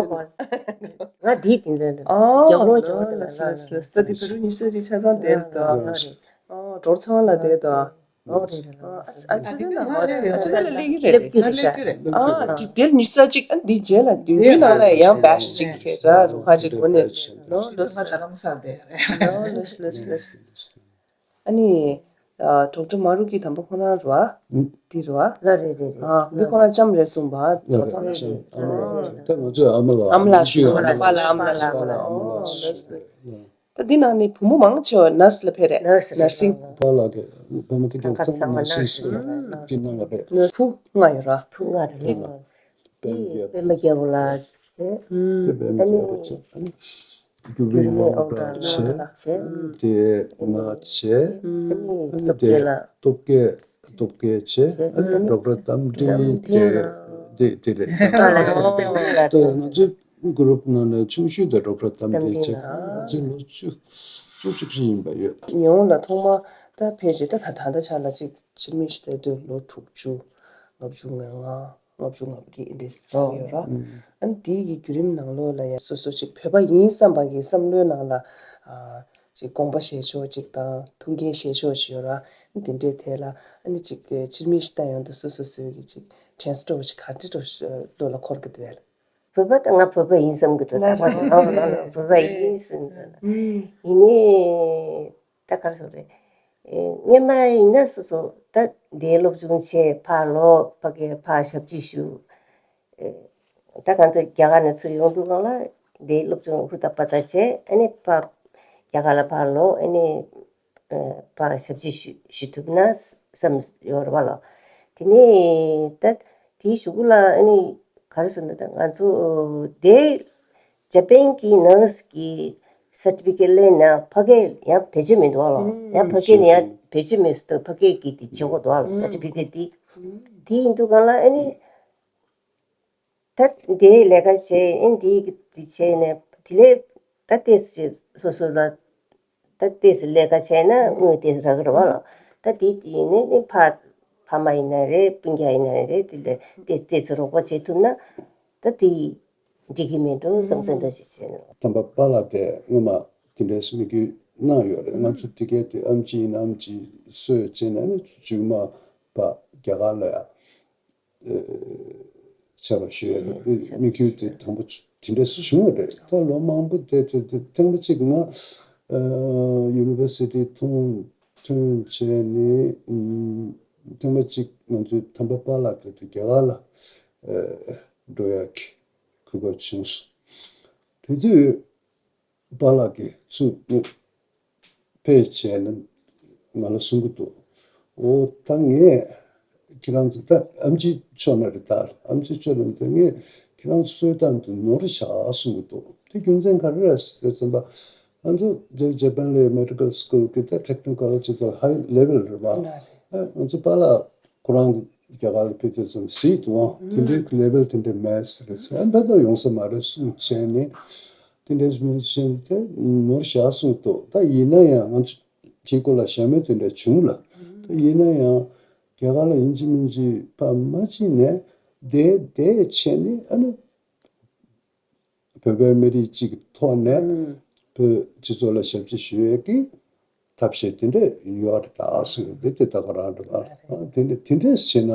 ཨ། རྒྱབ་ལོགས་རྒྱབ་ལོགས་དེ་ལ་ལ་ལ། ད་འདི་བོད་ཕྲུག་ཉི་ཤུ་རྩ་གཅིག་ཆ་ཚང་བསྡད་འདུག་ཨ། རེད། ཨ། གྲོགས་ཚང་ལ་བསྡད་འདུག་ཨ། ཨོ་རེད་རེད་རེད། ཨ་ཨ་ཚ་དེ་ལ་ཨ་ཚ་དེ་ལ་སླེབས་ཀྱི་རེད། སླེབས་ཀྱི་རེད་ཤག་ཨ་དེ་དེར་ཉི་ཤུ་རྩ་གཅིག་ཨ་འདི་རྗེས་ལ་བདུན་ཅུ་ནང་ལ་ཡང་བེ་ཆི་གཅིག་རེད་ར། རུ་ཁག་ཅིག་འགོ་ནས་ལོ་ལོ་ང་རྡ་རམ་ས་ལ་བསྡད་ཡ་རེད། ལོ་ལོ་ལོ་ལོ། ཨ་ནི། ཨ་ཌོག་ཊར་མ་རུ་ཀི་དམ་པ་ཁོ་རང་རེད་བ། ཨུ། འདི་རེད་བ། ལ་རེད་རེད་རེད། ཨ་འདི་ཁོ་རང་ལྕམ་རེད་གསུངས་པ། ལ་རེད་རེད། ཨ་མ་ལགས་རེད། ད་ང་ཚོའི་ཨ་མ་ལགས། ཨ་མ་ལགས་ཞུ་ཨ་མ་ལགས། པཱ་ལགས་ཨ་མ་ལགས་ཨ་མ་ལགས། ཨོ་ལགས་སོ། ད་འདི་ནང་ནས་བུ་མོ་མང་ཆེ་བ་ནར་སི་ལ་ཕེབས་རེད། ནར་སི་རེད། ནར་སིང་། པཱ་ལགས་ཀྱི་བུ་མོ་དེ་ཀྱང་ཚང་མ་ནར་སིང་ཟེར་ནར་སི་གི་གནང་བ་རེད། བུ་ལྔ་ཡོད་ར། བུ་ལྔ་རེད། ལྔ། པད་མ་རྒྱལ་པོ་ལགས། བྱས། ཨུམ། དེ་བས་མི་ཨ་ནི་རྒྱལ་པོ་བྱས། ཨ་ནི་རྒྱུ་རིན་ཨོར་ཌར་བྱས། ཨ་ནི་དེ་ང་བྱས། ཨུམ། ཨ་ནི་ཨ་ནི་སྟོབས་དེ་རྒྱལ་ལ། སྟོབས་རྒྱལ། སྟོབས་རྒྱལ་བྱས། བྱས། ཨ་ནི་ཨ་ནི་ཌོག་ཊར་རྟ་མགྲིན་རྟ་མགྲིན་དེ་ལ། དེ་དེ་རེད། ད་ང་ཚོ་གུ་རུབ་ནང་ནས་ཆུང་ཤོས་དེ་ཌོག་ཊར་རྟ་མགྲིན་བྱས། ང་ཚོ་ལོ་བཅུ་བཅུ་གཅིག་ཡིན་པ་ཡོད། ཉི་ཧོང་ལ་ཐོག་མ་ད་ཕེབས་རྗེས་ད་ད་ད་ལྟ་ཆ་ལ་ཅིག་ཕྱི་མི་ཞིག་བལྟས་དུས་ལོ་དྲུག་ཅུ། ལྔ་བཅུ་ང་ལྔ། ལྔ་བཅུ་ང་བརྒྱད་འདི་འདྲ་ཡོད་ར། ཨོ། ཨུམ། ཨ་ནི་དེའི་གི་བརྒྱུད་རིམ་ནང་ལོགས་ལ་ཡང་སོ་སོ་ཅིག་བོད་པ་ཡིན་བསམ་པ་གི་བསམ་བློའི་ནང་ལ། ཨ། ཅིག་དགོངས་པ་བཞེས་ཕྱོགས་ཅིག་དང་ཐུགས་འགན་བཞེས་ཕྱོགས་ཅིག་ཡོད་ར། ཨ་ནི་དེ་འདྲའི་ཐད་ལ་ཨ་ནི་ཅིག་ཕྱི་མི་ཞིག་ལྟ་ཡོང་དུས་སོ་སོ་སོའི་གི་ཅིག་དྲན་གསོ་ཅིག་ག་འདྲ་འགྲོ་བློ་ལ་འཁོར་གི་འདུག་ཡ། བོད་པ་དང་ང་བོད་པ་ཡིན་བསམ་གི་འདུག་ད་ང་ཚོ་ནང་ལ་བོད་པ་ཡིན་བསམ་གི་འདུག་ཨུམ། ཡིན་ནའི། ད་ག་རེ་ཟེར་རེད། ཨེ། སྔོན་མ་ཡིན་ན་སོ་སོ་ད་འདིར་སློབ་སྦྱོང་བྱས། ཕར་ལོག་ཕ་གིར་ཕར་ཞབས་ཕྱི་ཞུ། ཨེ། ད་ང་ཚོ་རྒྱ་གར་ནས་ཚུར་ཡོང་དུས་སྒང་ལ་འདིར་སློབ་སྦྱོང་ཧུར་ཐག་པ་ཐག་བྱས། ཨ་ནི་ཕར་རྒྱ་གར་ལ་ཕར་ལོག་ཨ་ནི། ཨེ། ཕར་ཞབས་ཕྱི་ཞུ་ཞུ་ཐུབ་ན་བསམ་ཡོད་རེད་པ་ལགས། དེ་ནས་ད་དེའི་གཞུག་གུ་ལ་ཨ་ནི་ག་རེ་ཟེར་ན། ད་ང་ཚོ་འདིར་ཇ་པན་གྱི་ནར་སི་གི་སར་ཊི་ཕི་ཀེཊ་ལེན་ན་ཕ་གིར་ཡང་བེད་སྤྱོད་མི་འདུག་ལགས། ཡང་ཕ་གིར་ནས་ཡང་བེད་སྤྱོད་མེད་ཟེར་དུས་ཕ་གིར་གྱི་དེ་བྱེད་དགོས་འདུག་ལགས། སར་ཊི་ཕི་ཀེཊ་དེ། དེ་ཡིན་དུས་སྒང་ལ་ཨ་ནི། ད་འདིར་ལས་ཀ་བྱས། ཨ་ནི་འདིར་གྱི་དེ་བྱས་ནས་དེ་ལས་ད་ཏོག་ཙམ་སོ་སོ་ལ། ད་ཏོག་ཙམ་ལས་ཀ་བྱས་ན་དངུལ་ཏོག་ཙམ་རག་གི་རེད་པ་ལགས། ད་དེ་དེ་ཡིན་ནའི་ནི་ཕ་ཕ་མ་ཡིན་ན་རེད། སྤུན་ཀྱག་ཡིན་ན་རེད། དེ་ལ་ཏོག་ཙམ་ཏོག་ཙམ་རོགས་པ་བྱེད་ཐུབ་ན་ད་དེ་འགྲིག་གི་མེད་འགྲོ་བསམ་བསམ་འདྲ་ཞིག་བྱས་ནས། དམ་པ་པཱ་ལགས་དེ་སྔོན་མ་དེ་འདྲའི་དམིགས་ཡུལ་གནང་ཡོད་རེད། ང་ཚོ་དེ་གའི་དུས་ཨེམ་ཆི་ཡིན་ན་ཨེམ་ཆི་གསོས་བྱས་ནས་ནི་རྗེས་མ་ཕར་རྒྱ་གར་ལ་ཡ། ཨེ། ཆར་པ་ཞུ་ཡ་རེད། དམིགས་ཡུལ་དེ་དང་པོ་དེ་འདྲ་སུ་བྱུང་བ་རེད། ད་ལོ་མང་པོ་དེ་དེ་དེ་ཐེངས་མ་གཅིག་ང་ཨ་ཡུ་ནི་ཝར་སི་ཊི་ཐོན་ཐོན་བྱས་ནས། ཨམ། ཐེངས་མ་གཅིག་ང་ཚོའི་དམ་པ་པཱ་ལགས་དེ་དེ་རྒྱ་གར་ལ་ཨ་འགྲོ་ཡ་གི་གོ་སྐབས་བྱུང་སོང་། དེ་དུས་པཱ་ལགས་ཀྱིས་ཚུར་ཕེབས་བྱས་ནས་ང་ལ་གསུང་གི་འདུག་ཨོ། ད་ངས་ཁྱེད་རང་ཚོ་ད་ཨེམ་ཆི་ཕྱོགས་ནས་རེད། ད་ཨེམ་ཆི་ཕྱོགས་ནས་ད་ངས་ཁྱེད་རང་གསོལ་སྟངས་དེ་ནོར་བཞག་གསུང་གི་འདུག་དེ་རྒྱུ་མཚན་ག་རེ་རེད་ཟེར་ཙམ་པ། ང་ཚོ་ཇ་ཇ་པན་ལ་མེ་ཌི་ཀལ་སི་ཀུལ་གྱི་ད་ཊེག་ནི་ཀལ་ཇི་ད་ཧའི་ལེ་ཝལ་རེད་པ། ལགས་རེད། ཨ། ང་ཚོ་པཱ་ལགས་ཁོ་རང་རྒྱ་གར་ལ་ཕེབས་དུས་ཙམ་གཟིགས་འདུག་ཨང་། དེ་འདྲའི་ལེ་ཝལ་དེ་འདྲ་མེད་ཟེར། ཨ། ཕན་ཐོགས་ཡོང་ས་མ་རེད་གསུངས་བྱས་ནས། དེ་འདྲ་ཞིག་མེད་བཞིན་དེ་ནོར་བཞག་གསུངས་འདུག་ད་ཡིན་ན་ཡང་ང་ཚོ་དེའི་སྐོར་ལ་ཞྭ་མོ་དེ་འདྲ་བྱུང་ལ། ད་ཡིན་ན་ཡང་རྒྱ་གར་ལ་ཡིན་གཅིག་མིན་གཅིག་ཕར་མ་ཕྱིན་ནས་བསྡད་བསྡད་བྱས་ནས། ཨ་ནི་བོད་པའི་མི་རིགས་གཅིག་གི་ཐོག་ནས། ཨུམ། བོད་སྤྱི་ཚོགས་ལ་ཞབས་ཕྱི་ཞུ་ཡས་ཀྱི་ཐབས་ཤེས་དེ་འདྲ་ཡོད་རེད་ད་ཟེར་བ་དེ་དེ་ད་ག་རང་རེད་ད། ཨ། དེ་འདྲ་དེ་འདྲ་བྱས་ན་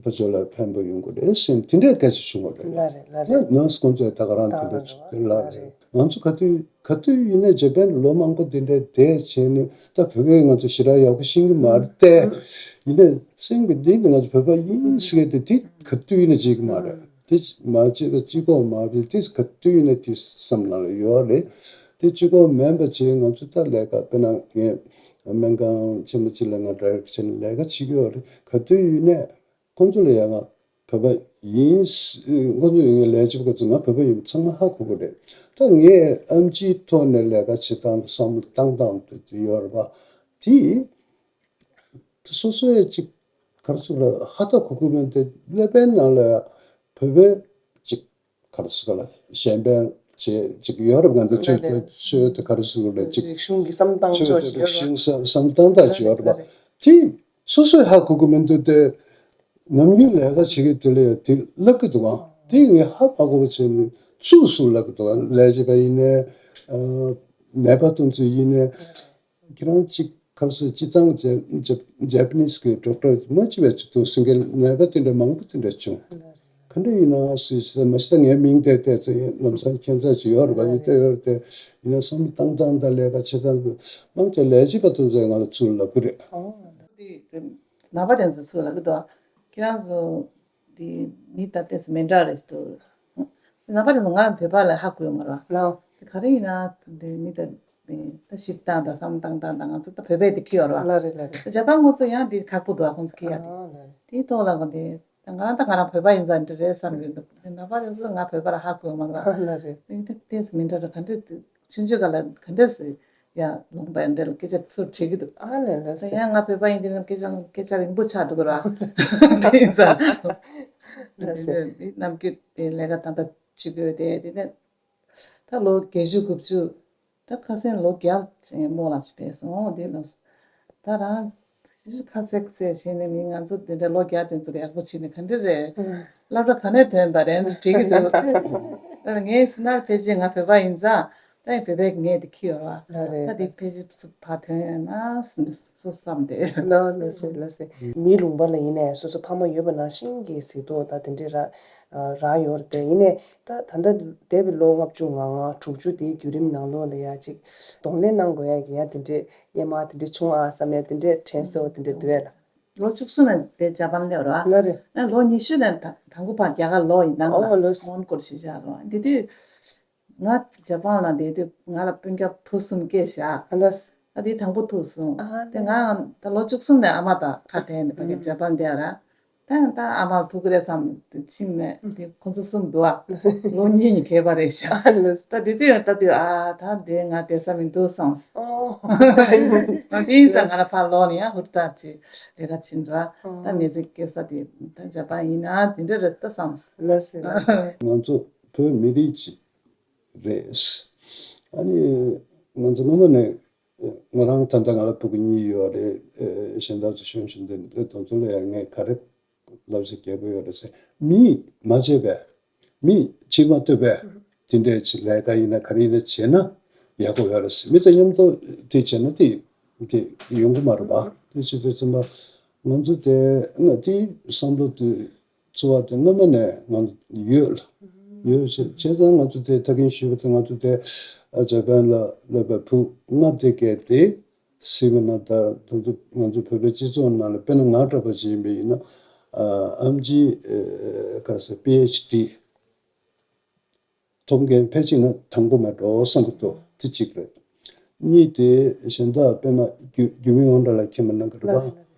བོད་ཚོ་ལ་ཕན་པོ་ཡོང་གི་རེད་ཟེར་དེ་འདྲའི་སྐད་ཆ་བྱུང་བ་རེད། ལགས་རེད། ལགས་རེད། ནང་སྐོང་ཚོས་ད་ག་རང་དེ་འདྲ་བྱུང་། ལགས་རེད། ང་ཚོ་ག་དུས་ག་དུས་ཡིན་ན་ཇ་པན་ལ་ལོ་མང་པོ་དེ་འདྲ་བསྡད་བྱས་ནས། ད་བོད་པས་ང་ཚོ་ཞེ་དྲག་ཡག་པོ་ཤེས་ཀྱི་མ་རེད་དེ། ཡིན་ནའི་སེམས་ཀྱི་གཏིང་ནས་ང་ཚོ་བོད་པ་ཡིན་ཟེར་གྱི་དེ་དེ་ག་དུས་ཡིན་ན་བརྗེད་ཀྱི་མ་རེད། དེ་མ་བརྗེད་པ་གཅིག་པོ་མ་བརྗེད། དེ་ག་དུས་ཡིན་ན་དེ་སེམས་ནང་ལ་ཡོད་རེད། དེ་གཅིག་པོ་མིན་པ་བྱས། ང་ཚོ་ད་ལས་ཀ་དཔེར་ན་ངས་སྨན་ཁང་ཆེན་པོ་གཅིག་ལ་ང་ཌའི་རེག་ཊར་བྱས་ནས་ལས་ཀ་བྱེད་ཀྱི་ཡོད་རེད། ག་དུས་ཡིན་ནའི་ཁོང་ཚོ་ལ་ཡང་ང་བོད་པ་ཡིན། ཁོང་ཚོ་ཡིན་ངའི་ལས་བྱེད་པ་ཚོ་ང་བོད་པ་ཡིན་ཚང་མ་ཧ་གོ་གི་རེད། ད་ངས་ཨེམ་ཆིའི་ཐོག་ནས་ལས་ཀ་བྱེད་སྟངས་དང་བསམ་བློ་བཏང་སྟངས་དེ་ཡོད་རེད་པ། དེ་སོ་སོའི་ཅིག་ག་རེ་ཟེར་ལ་ཧ་ད་གོ་གི་མེད་དེ། ཀླད་པའི་ནང་ལ་བོད་པའི་ཅིག་ག་རེ་ཟེར་ལ་གཞན་ཕན་བྱེད་ཅིག་ཡོད་རེད་པ། ང་ཚོ་ཆོས་དེ་ཆོས་དེ་ག་རེ་ཟེར་ལ་ཅིག་རིག་གཞུང་གི་བསམ་སྟངས་ཆོས་ཕྱོགས་དེ་ཤིག་ཡོད་རེད་པ། རིག་གཞུང་བསམ་བསམ་སྟངས་དག་ཅིག་ཡོད་རེད་པ། དེ་སོ་སོས་ཧ་གོ་གི་མི་འདུག་སྟེ། ནམ་རྒྱུན་ལས་ཀ་བྱེད་ཀྱི་དེ་ལ་དེ་ལབ་ཀྱི་འདུག་ཨང་། དེ་ངས་ཧ་མ་གོ་བ་བྱས་ནས་ཚུགས་སུ་ལབ་ཀྱི་འདུག་ཨང་། ལས་བྱེད་པ་ཡིན་ནའི། ཨ། ནད་པ་དེ་ཚོ་ཡིན་ནའི། ཁྱེད་རང་གཅིག་ག་རེ་ཟེར། སྤྱིར་བཏང་ཇ་ཇ་ཇ་པ་ནིས་གི་ཌོག་ཊར་མ་གཅིག་པའི་ཚོད་དུ་ཟིན་མཁན་ནད་པ་དེ་འདྲ་མང་པོ་དེ་འདྲ་བྱུང་། ག་འདྲ་ཡིན་ན་ཟེར་ཟེར་མ་ཤེས། ད་ངའི་མིང་དེ་བལྟས་ཚེ་ལམ་སང་ཁྱད་མཚར་ཅིག་ཡོད་རེད་པ། ཡིན་དེ་ཡོད་རེད་དེ། ཡིན་ན་བསམ་བློ་བཏང་སྟངས་དང་ལས་ཀ་བྱེད་སྟངས་དེ་མང་ཆེ་ལས་བྱེད་པ་དེ་ཚོས་ང་ལ་ཚུར་ལབ་ཀྱི་རེད། ཨོ། དེ་ནད་པ་དེ་ཚོ་ཚུར་ལབ་ཀྱི་འདུག་ཁྱེད་རང་ཚོ་དེ་མི་ད་ལྟས་མི་འདྲ་རེད་འདུག་ནད་པ་དེ་ཚོ་ང་བོད་པ་ལ་ཧ་གོ་ཡོད་མ་རེད་པ། ལགས། དེ་ག་རེ་ཡིན་ན་དེ་མི་ད་ད་གཤིབ་སྟངས་དང་བསམ་བློ་བཏང་སྟངས་དང་ང་ཚོ་ད་བོད་པའི་དེ་ཁྱད་ཡོད་རེད་པ། ལགས་རེད། ལགས་རེད། ཇ་པན་ཁོང་ཚོ་ཡང་དེ་ཁག་པོ་འདུག་ཁོང་ཚོ་ཁྱད་ཡོད་དེ། ཨ། ལགས་རེད། དེའི་ཐོག་ལ་ང་དེ། ད་ང་རང་ད་ང་རང་བོད་པ་ཡིན་ཙང་འདི་རེད་བསམ་གྱི་འདུག་དེ་ནང་པ་རེད་ཟེར་ང་བོད་པ་ར་ཧ་གོ་མ་ར། ལ་རེད། དེ་དེ་ཏོག་ཙམ་མི་འདྲ་ར། ག་འདྲས་ཆུང་ཆུང་སྒང་ལ་ག་འདྲས་སེ་ཡ་ལུང་པ་འདྲ་ལ་སྐད་ཆ་ཚུར་དྲི་གི་འདུག་ཨ་ལས་ལ་ད་སེ། ཡང་ང་བོད་པ་ཡིན་དེ་ནང་སྐད་ཆ་སྐད་ཆ་རིང་པོ་ཆགས་འགྲོ་གི་ར། དེ་ཡིན་ཙང་། ལ་སེ། ནམ་རྒྱུན་དེ་ལས་ཀ་ད་ལྟ་བྱེད་དགོས་དེ་དེ་ནས། ད་ལོ་བརྒྱད་ཅུ་དགུ་བཅུ། ད་ཁ་སང་ལོ་བརྒྱ་རྨོ་ལགས་ཅིག་ཕེབས་སོང་འདི་ལ། ད་རང་ཁ་སེག་སེ་བྱས་ནས་མི་ང་ཚོ་འདི་འདྲ་ལོ་བརྒྱ་དེ་ཚོ་ལ་ཡག་པོ་བྱས་ནས་ག་འདྲ་རེད། སློབ་གྲྭ་ག་ནས་ཐོན་པ་རེད་འདྲི་གི་འདུག་ངས་ཟེར་ན་ཕལ་ཆེར་ང་བོད་པ་ཡིན་ཙང་ད་ཡང་བོད་པའི་ངས་དེ་ཁྱི་ཡོད་ར། ད་དེ་ཕལ་ཆེར་ཕར་ཐོན་ཡོད་ན་སོ་བསམ་དེ། ལོ་ལོ་སེ་ལོ་སེ། མིའི་ལུང་པ་ལ་ཡིན་ནའི་སོ་སོ་ཕ་མ་ཡོད་པ་ནང་བཞིན་གྱི་གཟིགས་རྟོག་ད་དེ་འདྲ་རག་རག་ཡོད་རེད་དེ། ཡིན་ནའི་ད་ད་ལྟ་འདས་པའི་ལོ་ལྔ་བཅུ་ང་ལྔ་དྲུག་ཅུ་དེའི་བརྒྱུད་རིམ་ནང་ལོགས་ལ་ཡ་ཅིག་གདོང་ལེན་གནང་དགོས་ཡ་གི་ཡ་དེ་འདྲས་ཡ་མ་དེ་འདྲས་བྱུང་ཨ་བསམ་ཡ་དེ་འདྲས་དྲན་གསོ་དེ་འདྲས་འདུག་ཨེ་ལ། ལོ་བཅུ་གསུམ་ནས་དེ་ཇ་པན་སླེབས་རོགས་ཨ། ལ་རེད། ཨ་ལོ་ཉི་ཤུ་ནས་ད་དང་པོ་ཕར་རྒྱ་གར་ལོག་ཡིན་ནང་ལ། ཨོ་ལོས། སྔོན་སྐོར་ཞིག་བཞག་རོགས་དེ་དུས། ང་ཇ་པན་ལ་བསྡད་དུས་ང་ལ་སྤུན་ཀྱག་བུ་གསུམ་སྐྱེས་ཤག་ཨ་ལས། ཨ་དེ་དང་པོ་ཐུག་སོང་། ཨ་དེ་ང་ད་ལོ་བཅུ་གསུམ་ནས་ཨ་མ་དང་ཁ་བྲལ་ནས་ཕ་གི་ཇ་པན་བསྡད་ར། ད་ད་ཨ་མ་ལ་ཐུག་གི་རེད་བསམ་ཕྱིན་ནས་དེ་ཁོ་ཚོ་གསུམ་འདུག་ཨ། ལོ་གཉིས་ནས་གས་པ་རེད་ཤག་ཨ་ལས། ད་དེ་དུས་ཡང་ལྟ་དུས་ཨ་ད་དེ་ང་བསྡད་ས་མི་འདུག་བསམ། ཨོ། ང་དེ་ཡིན་ཙང་ང་ལ་ཕར་ལོག་ནས་ཡང་ཧུར་ཐག་བྱས་ལས་ཀ་བྱེད་འགྲོ་ཨ། ད་མི་ཚེ་སྐྱེལ་ས་དེ་ད་ཇ་པན་ཡིན་ན་དེ་འདྲ་རེད་ད་བསམ། ལ་སེ་ལ་སེ། ང་ཚོ་བོད་མི་རིགས་ཅིག་རེད། ཨ་ནི་ང་ཚོ་སྔོན་མ་ནས་ང་རང་ད་ལྟ་ང་ལ་ཕྲུ་གུ་གཉིས་ཡོད་རེད། གཞན་དག་ཚོ་གཞོན་གཞོན་དེ་འདི་དང་ཚོ་ལ་ཡང་ངས་ག་རེ་ལབ་ཟེར་རྒྱལ་པོ་ཡོད་རེད་ཟེར། མིས་མ་བྱས་པས་མིས་ཕྱིར་མ་ལྟོས་པས་དེ་འདྲས་ཀྱི་ལས་ཀ་ཡིན་ན་ག་རེ་ཡིན་ན་བྱས་ན་ཡག་པོ་ཡོད་རེད་ཟེར། མི་དང་མཉམ་དུ་དེ་བྱས་ན་དེ་དེ་ཡོང་གི་མ་རེད་པ། དེ་བྱེད་དུས་ཙམ་པ་ང་ཚོ་དེ་ང་དེའི་བསམ་བློ་དེ། འཚོ་བ་དེ་སྔོན་མ་ནས་ང་ཡོད་ལ། ཡོད་ཅེས་བྱས་ཙང་ང་ཚོ་དེ་ད་གིན་ཞུས་པ་དེ་ང་ཚོ་དེ་ཇ་པན་ལ་སླེབས་པའི་བུ་ལྔ་དེ་གས་དེ་སྲིད་པ་ན་ད་དུང་ཚོ་ང་ཚོ་བོད་པའི་སྤྱི་ཚོགས་ནང་ལ་དཔེར་ན་ང་འདྲ་པོ་ཅིག་ཡིན་པ་ཡིན་ན་ཨམ་ཆི་ག་རེ་ཟེར་པི་ཨེཆ་ཌི་ཐོབ་མཁན་ཕལ་ཆེར་ང་དང་པོ་མ་འགྲོ་བསམ་གི་འདུག་དེ་གཅིག་རེད། གཉིས་དེ་གཞན་དག་དཔེར་ན་རྒྱུ་རྒྱུ་མི་དབང་གྲགས་ལགས་མཁྱེན་པ་གནང་གི་རེད་པ།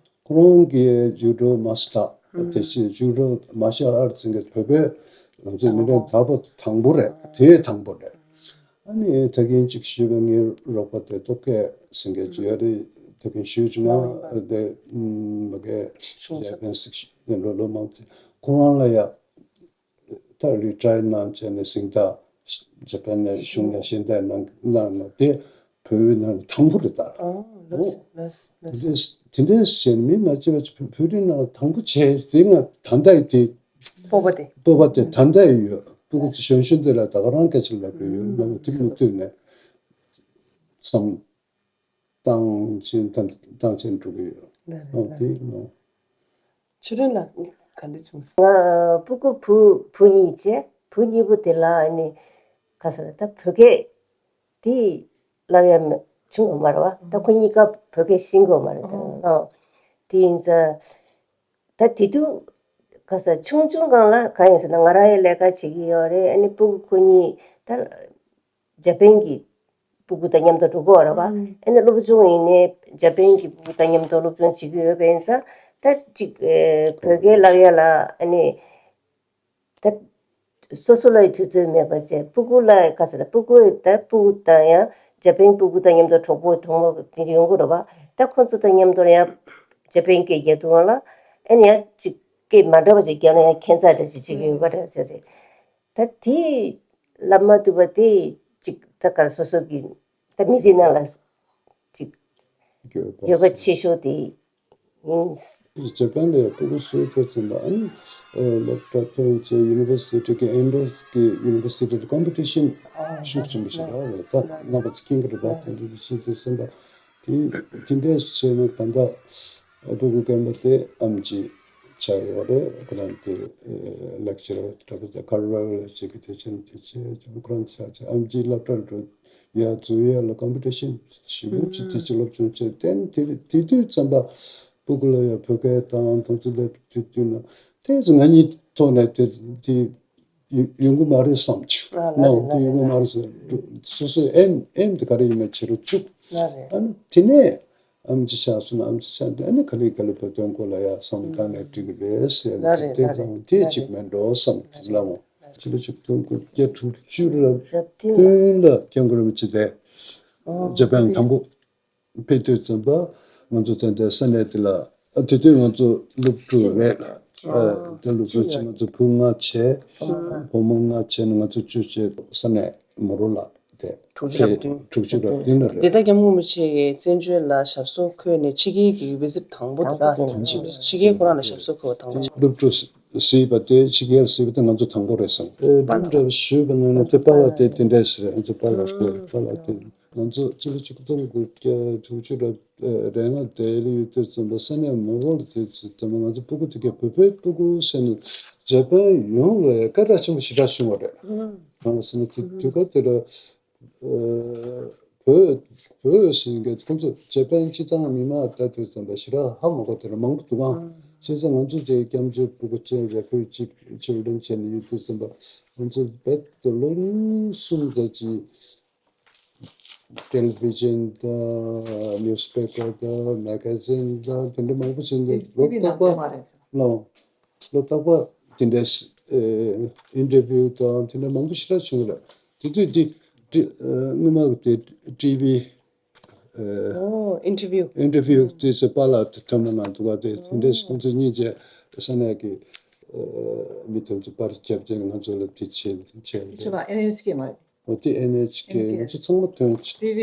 ཁོ་རང་གིས་ཇུ་ཌོ་མ་སི་ཊར་དེ་བཞིན་ཇུ་ཌོ་མར་ཤལ་ཨར་ཊི་ཟེར་མཁན་བོད་པའི་ང་ཚོའི་མི་འགྲོ་ཟླ་བ་དང་པོ་རེད། དེའི་དང་པོ་རེད། ཨ་ནི་ད་གིན་གཅིག་ཞུས་པ་ངའི་རོགས་པ་དེ་ཏོག་སྐད་ཟེར་མཁན་ཅིག་ཡོད་རེད། ད་གིན་ཞུས་བྱུང་ང་དེ་མ་གས་ཇ་པན་སིག་ལོ་ལོ་མང་ཁོ་རང་ལ་ཡ། ད་རི་ཊ་ཡར་གནང་བྱས་ནས་གཟེངས་རྟགས་ཇ་པན་ནས་གཞུང་ནས་ཞལ་འདེབས་གནང་གནང་ནས་དེ་བོད་པའི་ནང་ལ་དང་པོ་རེད་ད། ཨོ་ལགས་སོ་ལགས་སོ་ལགས་སོ། དེ་འདྲས་དེ་འདྲས་བྱས་ནས་མི་མ་བྱས་པ་བོད་རིགས་ནང་ལ་དང་པོ་བྱས་དེ་ང་ད་ལྟ་ཡི་དེ་སྤོབས་པ་དེ་སྤོབས་པ་དེ་ད་ལྟ་ཡི་ཡོད། སྤུ་གུ་ཚོ་གཞོན་གཞོན་དེ་ལ་ད་ག་རང་སྐད་ཆ་ལབ་ཀྱི་ཡོད། ང་དེ་མུ་མཐུད་ནས་བསམ། བཏང་ཕྱིན་བཏང་བཏང་ཕྱིན་འགྲོ་གི་ཡོད། ལགས་རེད། ཨོ་ལགས་དེ་རེད། ནོ། ཆུ་རིན་ལགས་ག་འདྲ་བྱུང་སོང་། ང་སྤུ་གུ་བུ་བུ་གཉིས་བྱས། བུ་གཉིས་པོ་དེ་ལ་ཨ་ནི་ག་ཟེར་ད་བོད་སྐད་དེ་ལབ་ཡ་མ་བྱུང་བ་མ་རེད་བ། ད་ཁོ་གཉིས་ཀ་བོད་སྐད་ཤེས་ཀྱི་ཡོད་མ་རེད་ད། ཨོ། ཨོ་དེ་ཡིན་ཙང་ད་དེ་དུས་ག་ཟེར་ཆུང་ཆུང་སྒང་ལ་གང་ཡིན་ཟེར་ན་ང་རང་ཡང་ལས་ཀ་བྱེད་ཀྱི་ཡོད་རེད། ཨ་ནི་སྤུ་གུ་ཁོ་གཉིས་ད། ཇ་པན་གྱི་སྤུ་གུ་དང་མཉམ་དུ་འགྲོ་གི་ཡོད་རེད་བ། ཨ་ནི་སློབ་ཆུང་ཡིན་ནའི་ཇ་པན་གྱི་སྤུ་གུ་དང་མཉམ་དུ་སློབ་སྦྱོང་བྱེད་ཀྱི་ཡོད་པ་ཡིན་ཙང་ད་ཅིག་ཨེ་བོད་སྐད་ལབ་ཡ་ལ་ཨ་ནི་ད་སོ་སོ་ལ་ཡི་ཚོད་ཚོད་མེད་པ་བྱས་སྤུ་གུ་ལ་ག་ཟེར་ན་སྤུ་གུ་ད་སྤུ་གུ་དང་ཡང་ཇ་པན་སྤུ་གུ་དང་མཉམ་དུ་གྲོགས་པོ་གྲོགས་མོ་དེ་འདྲ་ཡོང་གི་རེད་བ། ད་ཁོ་ཚོ་དང་མཉམ་དུ་ཡང་ཇ་པན་སྐད་རྒྱག་དུས་ལ་ཨ་ནི་ཡང་ཅིག་སྐད་མ་འདྲ་བ་ཅིག་རྒྱག་ན་ཡང་ཁྱད་མཚར་འདྲ་ཅིག་ཅིག་ཡོད་པ་འདྲ་ཟེར་རེད། ད་དེ་ལབ་མ་ཐུབ་པ་དེ་ཅིག་ད་ག་རེ་སོ་སོ་གི་ད་མི་ཚེ་ནང་ལ་ཅིག་ཡོད་པ་ཆེ་ཤོས་དེ་ཡིན། ཇ་པན་ལ་ཡང་སྤུ་གུ་གསོ་སྐྱོང་ཚན་པ་ཨ་ནི་སློབ་གྲྭ་ཐོན་བྱས་ཡུ་ནི་ཝར་སི་ཊི་གི་ཨེན་ཌི་རེ་སི་གི་ཡུ་ནི་ཝར་སི་ཊི་ལ་ཀོམ་པི་ཊི་ཤན་ཤུགས་ཆེན་པོ་ཞིག་རག་རེད། ད་རྣམ་པ་ཚོ་མཁྱེན་གྱི་རེད་པ། དེ་འདྲ་ཞིག་བྱེད་ཚུལ་ཚན་པ་དེ་དེ་འདྲས་བྱས་ནས་ད་ལྟ་སྤུ་གུ་རྒན་པ་དེ་ཨེམ་ཆི་ཆགས་ཡོད་རེད། ཁོ་རང་གི་ལེག་ཅི་རར་འདྲ་པོ་དེ་ཁར་ཝར་ལ་བྱེད་ཀྱི་དེ་ཆེན་དེ་ཆེ་ཁོ་རང་ཆགས་ཆེ་ཨེམ་ཆི་སློབ་གྲྭར་འགྲོ་ཡ་འཛུལ་ཡ་ལ་ཀོམ་པི་ཊི་ཤན་ཞིབ་པོ་ཅིག་དེ་ཅིག་སློབ་སྦྱོང་བྱས་ཏན་དེ་དེ་དུས་ཙམ་པ་སྤུ་གུ་ལ་ཡ་བོད་སྐད་དང་དོན་ཚན་ལ་དུས་དུས་ན་ཏོག་ཙམ་ང་གཉིས་ཐོག་ནས་དེ་དེ་ཡོང་གི་མ་རེད་བསམ་བྱུང་། ཨ་ལ་ནའོ་རེད་དེ་ལ་ཡོང་གི་མ་རེད་ཟེར། སོ་སོའི་ཨེམ་ཨེམ་དེ་ག་རེ་ཡིན་མིན་བྱེད་རོགས་བཅུག་ལ་རེད། ཨ་ནི་དེ་ནས། ཨེམ་ཆི་ཆགས་སོང་ན་ཨེམ་ཆི་ཆགས་འདི་ཨ་ནི་ག་ལེ་ག་ལེ་བོད་དོན་སྐོར་ལ་ཡ་བསམ་བློ་བཏང་ནས་འགྲིག་གི་རེད་ཟེར་ལ་རེད་དེ་ལ་རེད་དང་དེ་ལ་གཅིག་རེད་མེད་འགྲོ་བསམ་ལ་འོང་། ཕྱི་ལོ་ཆིག་སྟོང་དགུ་བརྒྱ་དྲུག་ཅུ་རབ་བདུན་ལ་སྐྱབས་མགོན་རིན་པོ་ཆེ་དེ་ཇ་པན་དང་པོ་ཕེབས་དུས་ཙམ་པ་ང་ཚོ་ད་ལྟའི་ས་གནས་དེ་ལ་དེ་དུས་ང་ཚོ་སློབ་ཕྲུག་རེད་ལ་དེ་སློབ་ཕྲུག་ཆེ་ང་ཚོ་བུ་ལྔ་བྱས་བུ་མོ་ལྔ་བྱས་ནས་ང་ཚོ་བཅུ་བྱས་ས་གནས་མོ་རོ་ལ་དེ་དྲུག་ཅུ་རབ་བདུན་དྲུག་ཅུ་རབ་བདུན་ལ་རེད། དེ་ལྟ་སྐྱབས་མགོན་རིན་པོ་ཆེ་གིས་བཙན་བྱོལ་ལ་ཞབས་སོར་འཁོད་ནས་ཕྱི་རྒྱལ་གྱི་བི་ཛིཊ་དང་པོ་དེ་དང་པོ་དེ་ཕྱི་རྒྱལ་ཁོ་རང་ལ་ཞབས་སོར་འཁོད་པ་དང་པོ་ཞིག་སློབ་ཕྲུག་གཟིགས་པ་དེ་ཕྱི་རྒྱལ་གཟིགས་པ་དེ་ང་ཚོ་དང་པོ་རེད་བསམ། ཨེ་སྒྲུང་འདྲ་བ་ཞུས་པ་ནང་ནས་དེ་པཱ་ལགས་དེ་དེ་འདྲས་རེད། ང་ཚོ་པཱ་ལགས་དེ་པཱ་ལགས་དེ་ང་ཚོ་སྤྱི་ལོ་ཆིག་སྟོང་དགུ་བརྒྱ་དྲུག་ཅུ་རེ་ལྔ་དེ་ལ་ཡོད་དུས་ཙམ་པ་ས་གནས་མོ་རོ་ལ་དེ་ཙམ་པ་ང་ཚོ་སྤུ་གུ་དེ་ག་བོད་པའི་སྤུ་གུ་ཟེར་ནས་ཇ་པན་ཡོངས་ལ་སྐད་གྲགས་ཆེན་པོ་ཞེ་དྲག་བྱུང་བ་རེད། གང་ལ་ཟེར་ན་དེ་དུས་སྐབས་དེ་ལ་བོད་བོད་ཟེར་མཁན་ཁོང་ཚོ་ཇ་པན་སྤྱི་བཏང་མི་མང་ལྟ་དུས་ཙམ་པ་ཞེ་དྲག་ཧ་མ་གོ་དེ་ལ་མང་པོ་འདུག་ཨང་། བྱས་ཙང་ང་ཚོ་དེ་སྐྱབས་བཅོལ་སྤུ་གུ་ཅན་རེ་ཕུའུ་ཇི་ཆིལ་ཌེན་བྱས་ནས་ཡོད་དུས་ཙམ་པ་ང་ཚོ་རྦད་དེ་ལོ་གཉིས་གསུམ་ཙམ་ཅིག་ཊེ་ལི་བི་ཤན་དང་ནིའུ་སི་པེ་པར་དང་མེ་ག་ཛིན་དང་དེ་འདྲ་མང་པོ་ཅིག་འདུག་ལོ་རྟག་པར་ལོ་ལོ་རྟག་པར་དེ་འདྲའི་ཨིན་ཊར་བིའུ་དང་དེ་འདྲ་མང་པོ་ཞེ་དྲག་བྱུང་རེད། དེ་དུས་དེ་དེ་སྔོན་མ་གི་དེ་ཊི་བི་ཨོ་ཨིན་ཊར་བིའུ། ཨིན་ཊར་བིའུ་དེ་ཚོ་པཱ་ལགས་དེ་ཐོན་མ་གནང་འདུག་ག་དེ་དེ་འདྲས་ཁོང་ཚོ་གཉིས་ཀྱི་ས་གནས་ཀྱི་མི་ཐོན་ཚོ་པར་རྒྱབ་ཀྱིན་ང་ཚོ་ལ་དེ་བྱེད་བྱེད་ཁྱོད་ལ་ཨེན་ཨེཆ་ཀེ་མ་རེད། འོ་དེ་ཨེན་ཨེཆ་ཀེ་ང་ཚོ་ཚང་མ་ཐོན་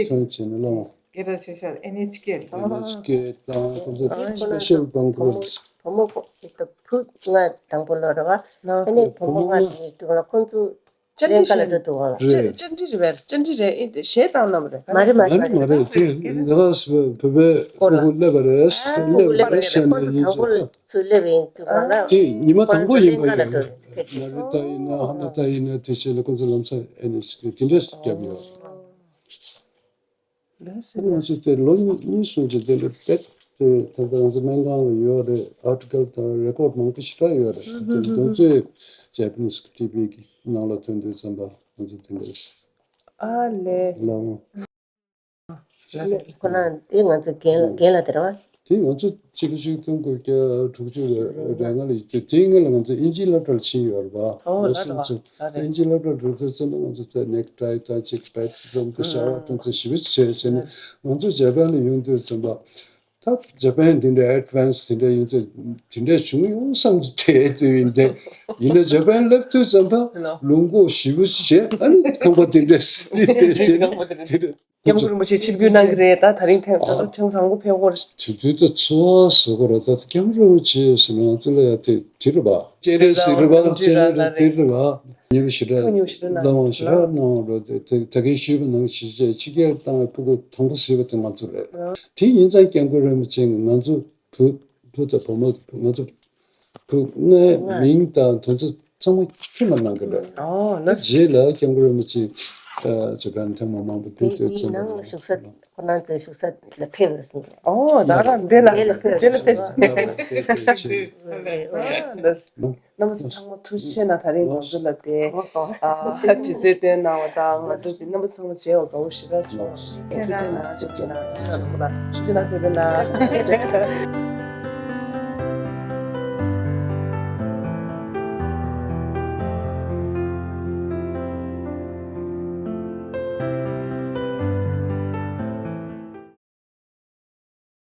ཐོན་བྱས་ནས་ལ་འོང་། སྐད་གྲགས་ཆེ་ཤོས་ཨེན་ཨེཆ་ཀེ་རེད། ཨེན་ཨེཆ་ཀེ་དང་ཁོང་ཚོ་སི་པེ་ཤལ་ཀོན་ཕ་རེན་སི། བུ་མོ་ཁོ་ལྔ་དང་པོ་ལོ་རེད་བ། ཨ་ནི་བུ་མོ་ལྔ་དེ་དུས་ལ་ཁོང་ཚོ་བཅར་འདྲི་བྱས་ནས་འགྲོ་འདུག་ག་ལ། རེད། བཅར་འདྲི་རེད་པས། བཅར་འདྲི་རེད། ཨེ་གཞས་བཏང་གནང་བ་རེད། མ་རེད་མ་མ་རེད་རེད་མ་རེད། དེ་ལས་ཀ་བོད་པའི་སྐོར་ལ་སླེབས་པ་རེད། ཨ་སླེབས་པ་རེད་ཟེར་ནས་ཡིན་ཅེས། ཚུར་སླེབས་ཡིན་དུས་ག་ལ། དེ་ཉི་མ་དང་པོ་ཡིན་པ་ཡིན། ལ་རི་ཏ་ཡིན་ན་ཧ་ན་ཏ་ཡིན་ན་དེ་བྱས་ལ་ཁོང་ཚོ་ལམ་སང་ཨེ་ནས་ཅིག་དེ་འདྲས་བརྒྱབ་ཡོད། ལགས་སོ། ང་ཚོ་དེ་ལོ་གཉིས་གཉིས་གསུམ་གྱི་དེ་འདྲ་བེད་དེ་ད་ལྟ་ང་ཚོ་སྨན་ཁང་ལ་ཡོད་རེད། ཨར་ཊི་ཀལ་དང་རེ་ཀོར་མང་པོ་ཞེ་དྲག་ཡོད་རེད། དེ་དོན་ཚོད་ཇེ་པ་ནིས་ཀྱི་ཊི་བི་གི་ནང་ལ་ཐོན་དུས་ཙམ་པ་ང་ཚོ་དེ་འདྲ་ཨ་ལས། ལའོ། ཁོ་ན་དེ་ང་ཚོ་རྒན་རྒན་ལགས་དེ་རེད་བ། དེ་ང་ཚོ་ཆིག་སྟོང་དགུ་བརྒྱ་དྲུག་ཅུ་རེ་ལྔ་ལ་ཡིན་དུས་དེའི་སྔོན་ལ་ང་ཚོ་ཨིན་ཇིའི་སློབ་གྲྭར་ཕྱིན་ཡོད་རེད་བ། ཨོ་ང་ཚོ་ལ་རེད་བ། ལ་རེད། ཨིན་ཇིའི་སློབ་གྲྭར་འགྲོ་དུས་ཙམ་པ་ང་ཚོ་དེ་ནེག་ཊའི་དང་ཅིག་པེད་རུམ་དུ་ཤ་བ་དང་ཚོ་ཞིབ་ཆེ་བྱས་ནས་ང་ཚོ་ཇ་པན་ལ་ཡོང་དུས་ཙམ་པ། ད་ཇ་པན་དེ་འདྲའི་ཨེཌ་ཝན་སི་དེ་འདྲ་ཡིན་ཚེ་དེ་འདྲ་བྱུང་ཡོང་བསམ་གྱི་དེ་དུས་ཡིན་ཏེ། ཡིན་ན་ཇ་པན་སླེབས་དུས་ཙམ་པ་ལོ་འགོ་ཞེ་པོ་ཅིག་བྱས། ཨ་ནི་ཁང་པ་དེ་འདྲ་སི་ཏི་དེ་བྱས་ནས་དེ་འདྲ། སྐྱབས་མགོན་རིན་པོ་ཆེ་ཆིབས་བསྒྱུར་གནང་གི་རེད། ད་ད་རིང་ཐེངས་ད་ལྟ་ཐེངས་དང་པོ་ཕེབས་སྐོར། དེ་དུས་ད་ཚོར་བ་ཟེར་དགོས་རེད། ད་སྐྱབས་མགོན་རིན་པོ་ཆེ་ཟེར་ན་ང་ཚོ་ལ་ཡ་དེ་དེ་རེད་པ། སྤྱན་རས་གཟིགས་རེད་པ། སྤྱན་རས་དེ་རེད་པ། ཉེ་བའི་ཞེ་དྲག་ཐུགས་མཉེས་པོ་ཞེ་དྲག་གནང་། བླ་མ་ཞེ་དྲག་གནང་རོགས། དེ་དེ་ད་གིན་ཞུས་པ་ནང་བཞིན་བྱས་ཕྱི་རྒྱལ་བཏང་བའི་ཕྲུ་གུ་དང་པོ་བཟོས་པ་དེ་ང་ཚོ་རེད། དེ་ཡིན་ཙང་སྐྱབས་མགོན་རིན་པོ་ཆེ་གིས་ང་ཚོ་བུ་བུ་དང་བུ་མོ་ང་ཚོ་བུ་ལྔའི་མིང་དང་དོན་ཚན་ཚང་མ་ཁྱོན་མ་གནང་གི་རེད། ཨོ་དེ་ལགས། རྗེས་ལ་སྐྱབས་མགོན་རིན་པོ་ཆེ་ཇ་པན་ཐེངས་མ་མང་པོ་ཕེབས་དུས་ཙམ་པ་ནང་ལ་བཞུགས་ས་ཁོ་རང་ཚོའི་བཞུགས་ས་ལ་ཕེབས་རེད་གསུངས་རེད། ཨོ་ད་རང་འདི་ལ་འདི་ལ་ཕེབས་སོང་། ཨ་ལགས། རྣམ་པ་ཚོ་ཚང་མ་ཐུགས་རྗེ་ཆེ་གནང་། ད་རིང་ང་ཚོ་ལ་དེ་ཨ་དྲི་རྩད་བཏོན་གནང་བ་དང་ང་ཚོ་དེ་རྣམ་པ་ཚང་མ་མཇལ་བ་དགའ་བོ་ཞེ་དྲག་བྱུང་། ཐུགས་རྗེ་ཆེ་གནང་། ཐུགས་རྗེ་གནང་། ཐུགས་རྗེ་གནང་། ཐུགས་རྗེ་གནང་།